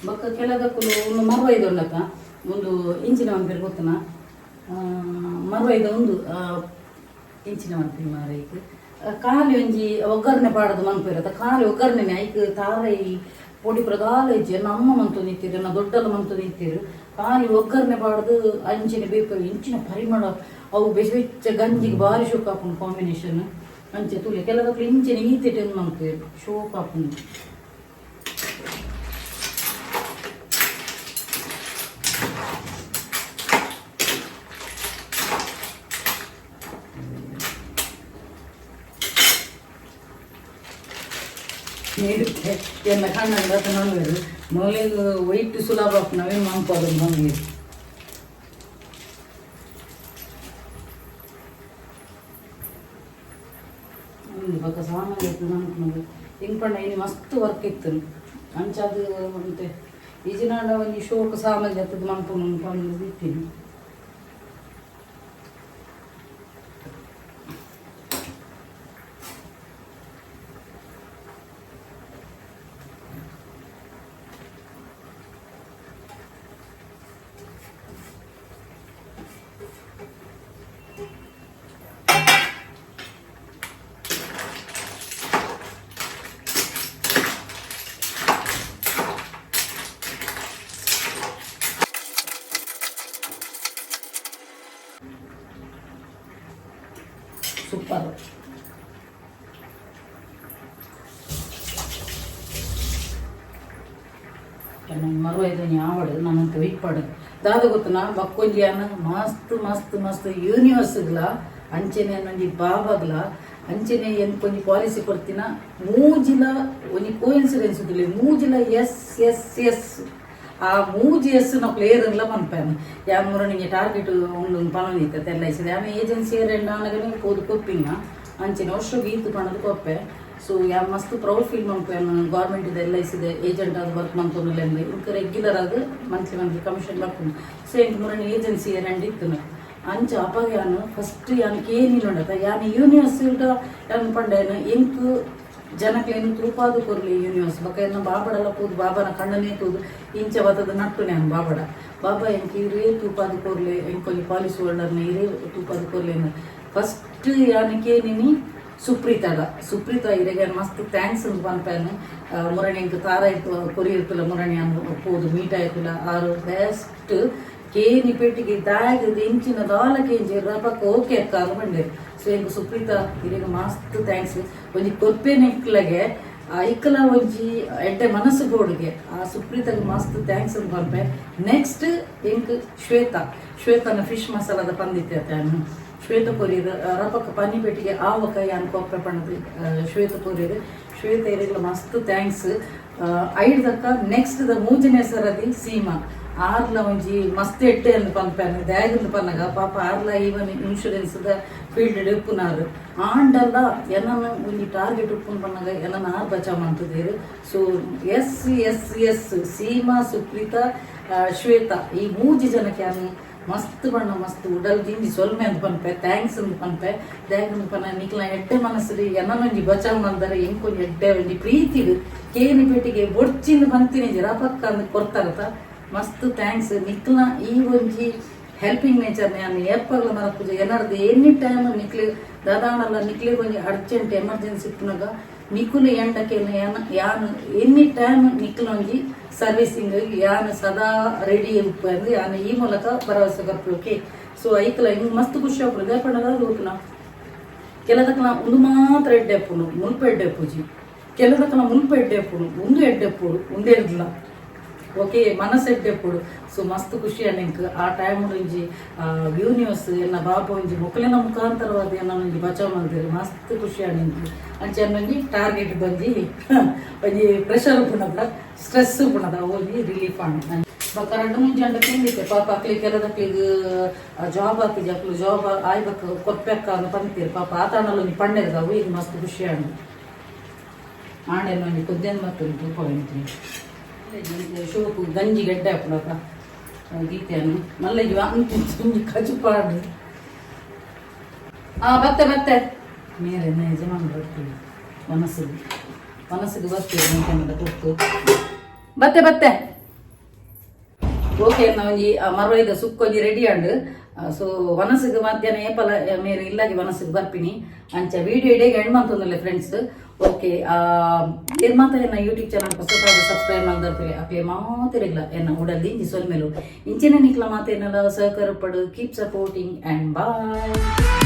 ಬೊಕ್ಕ ಕೆಲದಕ್ಕುಲು ಒಂದು ಮರ್ವೈದ ಉಂಡಕ್ಕ ಒಂದು ಇಂಚಿನ ಮನ್ಪೆರ್ ಗೊತ್ತನ ಮರ್ವೈದ ಒಂದು ಇಂಚಿನ ಮನ್ಪಿ ಮಾರೈಕ್ ಖಾಲಿ ಒಂಜಿ ಒಗ್ಗರಣೆ ಪಾಡದು ಮನ್ಪೆರ್ ಅತ್ತ ಖಾಲಿ ಒಗ್ಗರಣೆನೆ ಐಕ್ ತಾರೈ ಪೊಡಿ ಪೂರ ದಾಲ ಇಜ್ಜಿ. ನಮ್ಮ ಮಂತೊಂದಿತ್ತೆರ್ ಎನ್ನ ದೊಡ್ಡಲ್ಲ ಮಂತೊಂದಿತ್ತೆರ್ ಖಾಲಿ ಒಗ್ಗರಣೆ ಪಾಡ್ದು ಅಂಚಿನ ಬೇಪರು ಇಂಚಿನ ಪರಿಮಳ ಅವು ಬೆಚ್ಚ ಬೆಚ್ಚ ಗಂಜಿಗೆ ಬಾರಿ ಶೋಕ್ ಆಪುಂಡು ಕಾಂಬಿನೇಷನ್. ಅಂಚೆ ತೂಲೆ ಕೆಲದಕ್ಲು ಇಂಚಿನ ಈತೆಟ್ ಮನ್ಪುವೆರ್ ಶೋಕ್ ಆಪುಂಡು. ನೀಡುತ್ತೆ ಎನ್ನ ಕಣ್ಣಂಡ ನೋಡುವೆರು ಮೊದಲಿಗೆ ವೈಟ್ ಸುಲಭ ನಾವೇನು ಮನ್ಪೋದು ಮಂಗಿ. ಬೊಕ ಸಾಮಾನ್ಯ ಮನ್ಪುನವು ಇಂಕ್ ಪಂಡ ಇನಿ ಮಸ್ತ್ ವರ್ಕ್ ಇತ್ತು ಅಂಚಾದ್ ಒಂತೆ ಇಜಿನಾಂಡ ಒಂಜಿ ಶೋಕು ಸಾಮಾನ್ ಜತ್ತದ ಮನ್ಪುನು ಪಂದ್ ಇತ್ತಿನಿ. ಸೂಪರ್. ಮರುವೈದು ಯಾವಡು ನಾನಂತ ವೆಯ್ಟ್ ಪಾಡು ದಾದ ಗೊತ್ತನ ಬಕ್ಕೊಂಜಿಯಾನ ಮಸ್ತ್ ಮಸ್ತ್ ಮಸ್ತ್ ಯೂನಿವರ್ಸ್ಗ್ಲ ಅಂಚೆನೆ ಒಂಜಿ ಬಾಬಾಗ್ಲ ಅಂಚೆನೆ ಎಂಕೊಂಜಿ ಪಾಲಿಸಿ ಕೊಡ್ತಿನ ಮೂಜಿಲ ಒಂಜಿ ಕೋಇನ್ಸಿಡೆನ್ಸ್ ಉಂದುಲೆ ಮೂಜಿಲ ಎಸ್ ಎಸ್ ಎಸ್ ಆ ಮೂಜಿ ಎಸ್ ನ ಪ್ಲೇಯರ್ ಎಲ್ಲ ಪನ್ಪೇನು ಯಾನ್ ಮುರಣಿಗೆ ಟಾರ್ಗೆಟ್ ಉಂಡು ಪನೊಂದಿತ್ತೆ ಎಲ್ I C ಆಮೆ ಏಜೆನ್ಸಿ ಎರಡ್ ನಾನಗನೆ ಪೋದು ಕೊಪ್ಪಿಂಗ ಅಂಚೆನೆ ವರ್ಷ ಗೀತು ಪಣದು ಕೊಪ್ಪೆ. ಸೊ ಯಾನ್ ಮಸ್ತ್ ಪ್ರೌಡ್ ಫೀಲ್ ಮನ್ಪುವೆ ಗೌರ್ಮೆಂಟ್ ಎಲ್ I ಸಿದ ಏಜೆಂಟ್ ಆದ್ ವರ್ಕ್ ಮಂತೊಂದುಲ್ಲೆ. ಇಂಕ್ ರೆಗ್ಯುಲರ್ ಆದ್ ಮಂತ್ಲಿ ಮಂತ್ಲಿ ಕಮಿಷನ್ ಬರ್ಪುಂಡು. ಸೊ ಎಂಕ್ ಮುರಣಿ ಏಜೆನ್ಸಿ ರಂಡ್ ಇತ್ತುಂಡು. ಅಂಚ ಅಪಗ ಯಾನ್ ಫಸ್ಟ್ ಯಾನ್ ಕೇನಿನೊಂಡತ ಯಾನ್ ಯೂನಿವರ್ಸ್ ಯಾನ್ ಪಂಡೇನು, ಎಂಕ್ ಜನಕ್ಲೆನ್ ತೂಪಾದ್ ಕೊರ್ಲಿ ಯೂನಿವರ್ಸ್. ಬೊಕ ಎನ್ನ ಬಾಬಡಲ ತೂದು, ಬಾಬನ ಕಣ್ಣನೇ ತೂದು ಇಂಚ ಬತ್ತದ ನಟ್ಟು ನಾನು ಬಾಬಡ, ಬಾಬಾ ಎಂಕ್ ಇರೇ ತೂಪಾದ್ ಕೊರ್ಲೆ, ಎಂಕೊಂಜಿ ಪಾಲಿಸಿ ಹೋಲ್ಡರ್ನ ಇರೇ ತೂಪಾದ್ ಕೊರ್ಲೆ. ಫಸ್ಟ್ ಯಾನ್ ಕೇನಿನಿ ಸುಪ್ರೀತಾಡ. ಸುಪ್ರೀತಾ ಇರೆಗೆ ಮಸ್ತ್ thanks ಅಂತ ಪನ್ಪೇನು. ಮುರಣಿ ಎಂಕ್ ತಾರ ಕೊರಿ ಇರ್ತಲ್ಲ, ಮುರಣಿ ಪೋದು ಮೀಟ್ ಆಯ್ತಲ್ಲ. ಆರು ಬೆಸ್ಟ್ ಕೇನಿ ಪೆಟ್ಟಿಗೆ ದಾಯಗ ಎಂಚಿನ ದಾಲ ಕೇಂಜಿ ರಪಕ್ಕ ಓಕೆ ಅಕ್ಕ ಅಂತ ಪಂಡೇರು. ಸೊ ಎಂಕ್ ಸುಪ್ರೀತಾ ಇರೆಗ್ ಮಸ್ತ್ thanks. ಒಂಜಿ ಕೊರ್ಪೇನೆಕ್ಲಗೆ ಐಕಲ ಒಂಜಿ ಎಡ್ಡೆ ಮನಸ್ಸು ಬೋಡುಗೆ. ಆ ಸುಪ್ರೀತಾಗ ಮಸ್ತ್ thanks ಅಂತ ಪನ್ಪೆ. ನೆಕ್ಸ್ಟ್ ಎಂಕ್ ಶ್ವೇತಾ, ಶ್ವೇತನ ಫಿಶ್ ಮಸಾಲದ ಪಂದಿತ್ತೆ ಯಾನು. ಶ್ವೇತ ಕೊರಿಯರ್ ರಪಕ್ಕ ಪನಿ ಪೆಟ್ಟಿಗೆ ಆವಕ ಯಾನ್ ಕೊಪ್ಪೆ ಪಣ್ಣದು ಶ್ವೇತ ಕೊರಿಯರ್. ಶ್ವೇತ ಇರೆಗ್ಲ ಮಸ್ತ್ thanks. ಐಡ್ದಕ್ಕ ನೆಕ್ಸ್ಟ್ ದ ಮೂಜನೇ ಸರದಿ ಸೀಮಾ. ಆರ್ಲ ಒಂಜಿ ಮಸ್ತ್ ಎಡ್ಡೆ ಅಂದ್ ಪನ್ಪೇನು. ದಾಯೆಗಂದ್ ಪನ್ನಗ ಪಾಪ ಆರ್ಲ ಈವನ್ ಇನ್ಶೂರೆನ್ಸ್ ದ ಫೀಲ್ಡ್ ಉಪ್ಪುನಾರು. ಆಂಡಲ ಎನನ ಒಂಜಿ ಟಾರ್ಗೆಟ್ ಉಪ್ಪುನ್ ಪನ್ನಗ ಎನನ ಆರ್ ಬಚಾವ್ ಮಂತುದೇರು. So S S S, Seema, Supreetha, Shwetha, ಈ ಮೂಜಿ ಜನಕ್ಕೆ ಯಾನ್ ಮಸ್ತ್ ಬಣ್ಣ ಮಸ್ತ್ ಉಡಲ್ ದಿಂಜಿ ಸೊಲ್ಮೆ ಅಂತ ಪನ್ಪೆ, thanks ಅಂತ ಪನ್ಪೆ. ದಾಯೆಗಂದ್ ಪನ್ನ ನಿಕ್ಲ ಎಡ್ಡೆ ಮನಸ್ಸು ಎನನೊಂಜಿ ಬಚಾವ್ ಮಂದರೆ. ಎಂಕೊಂಜಿ ಎಡ್ಡೆ ಒಂಜಿ ಪ್ರೀತಿಡು ಕೇನಿ ಪೆಟ್ಟಿಗೆ ಬೊಡ್ಚಿಂದು ಪಂತಿನಿ ರಪಕ್ಕ ಅಂದ್ ಕೊರ್ತಾರತ. ಮಸ್ತ್ thanks. ನಿಕ್ಲ ಈ ಒಂಜಿ ಹೆಲ್ಪಿಂಗ್ ನೇಚರ್ ಯಾನ್ ಏಪಗ್ಲ ಮರಪುಜ. ಎನರ್ದು ಎನಿ ಟೈಮ್ ನಿಕ್ಲೆ ದಾದಾಣಲ್ಲ ನಿಕ್ಲೆ ಒಂಜಿ ಅರ್ಜೆಂಟ್ ಎಮರ್ಜೆನ್ಸಿ ಇಪ್ಪುನಗ ನಿಕುಲು ಎಂಡಕ್ಕೆ ಯಾನ್ ಯಾನ್ ಎನಿ ಟೈಮ್ ನಿಕ್ಲ ಒಂಜಿ ಸರ್ವಿಸಿಂಗ್ ಯಾನ್ ಸದಾ ರೆಡಿ ಉಪ್ಪು. ಯಾನ್ ಈ ಮೂಲಕ ಭರವಸೆ ಕೊರ್ಪೆ. ಓಕೆ, ಸೊ ಐಕ್ಲ ಹಿಂಗ್ ಮಸ್ತ್ ಖುಷಿ ಆಪುಂಡು. ದಾಯೆ ಪಂಡ ಕೆಲದಕ್ಲ ಉಂದು ಮಾತ್ರ ಎಡ್ಡೆ ಉಪ್ಪುಂಡು, ಮುಲ್ಪ ಎಡ್ಡೆ ಪೂಜಿ. ಕೆಲದಕ್ಲ ಮುಲ್ಪ ಎಡ್ಡೆ ಉಪ್ಪುಂಡು, ಉಂದು ಎಡ್ಡೆ ಉಪ್ಪುಡು, ಉಂದು ಎಡ್ಲ ಓಕೆ ಮನಸ್ಸು ಎಡ್ಡೆ ಉಪ್ಪುಡು. ಸೊ ಮಸ್ತ್ ಖುಷಿ ಎಂಕ್ ಆ ಟೈಮ್ ಒಂಜಿ ಯೂನಿವರ್ಸ್ ಎನ್ನ ಬಾಬಾ ಒಂಜಿ ಮೊಕಲಿನ ಮುಖಾಂತರವಾದ ಎನ್ನ ಒಂಜಿ ಬಚಾವ್ ಮಲ್ತೆರ್. ಮಸ್ತ್ ಖುಷಿ ಎಂಕ್. ಅಂಚ ಒಂಜಿ ಟಾರ್ಗೆಟ್ ಒಂಜಿ ಒಂಜಿ ಪ್ರೆಷರ್ ಉಪ್ಪುನದ, ಸ್ಟ್ರೆಸ್ ಉಪ್ಪುನದ ಒಂಜಿ ರಿಲೀಫ್ ಆಂಡ್. ಬೊಕ್ಕ ರಡ್ಡ್ ಮೂಜಿ ಅಂಡ ತಿಂದಿತ್ತೆ. ಪಾಪ ಅಕ್ಲಿಗೆ ಕೆಲದಕ್ಲಿಗ್ ಜಾಬ್ ಆತಿಜಿ. ಅಕ್ಲು ಜಾಬ್ ಆಯ್ಬಕ್ ಕೊರ್ಪೆಕ್ಕ ಅಂದ್ ಪಂತೀರ್. ಪಾಪ ಆತಾಣಲ್ ಒಂಜಿ ಪಣ್ಣೆರ್, ಅವು ಈಗ ಮಸ್ತ್ ಖುಷಿ ಆಂಡ್. ಆಂಡೆನ್ ಒಂಜಿ ಕೊದ್ದೆನ್ ಮತ್ತೊಂದು ತೂಪ ಶೋಕು ಗಂಜಿ ಗೆಡ್ಡೆ ಹಾಪುನಕ ಗೀತೆಯನ್ನು ಮಲ್ಲ ಒಂಜಿ ಕಜುಪಾಡು. ಆ ಬತ್ತೆ ಬತ್ತೆ ಮೇರೆ ಯಜಮಾನ್ ಬರ್ತೀವಿ. ಮನಸ್ಸಿಗೆ ಮನಸ್ಸಿಗೆ ಬರ್ತೀವಿ ಅಂತ ಕೊಟ್ಟು ಬತ್ತೆ ಬತ್ತೆ. ಓಕೆ, ಒಂಜಿ ಮರ್ವೈದ ಸುಕ್ಕೊಂಜಿ ರೆಡಿ ಆಂಡ್. ಸೊ ವನಸಿಗೆ ಮಧ್ಯಾಹ್ನ ಏಪಲ ಮೇರೆ ಇಲ್ಲಾಗಿ ವನಸಿಗೆ ಬರ್ಪಿನಿ. ಅಂಚ ವಿಡಿಯೋ ಇಡೀ ಎಂಡ್ ಮಂತೊಂದುಲ್ಲೆ ಫ್ರೆಂಡ್ಸ್. ಓಕೆ, ಏರ್ ಮಾತ ಎನ್ನ ಯೂಟ್ಯೂಬ್ ಚಾನಲ್ ಹೊಸತಾದ ಸಬ್ಸ್ಕ್ರೈಬ್ ಮಲ್ದರ್ಪೆ ಅಕ್ಲೆ ಮಾತೆರೆಗ್ಲ ಎನ್ನ ಉಡಲ್ ದಿಂಜಿ ಸೊಲ್ಮೆಲು. ಇಂಚಿನ ನಿಕ್ಲ ಮಾತೇನಲ್ಲ ಸಹಕಾರ ಪಡು. Keep supporting and bye.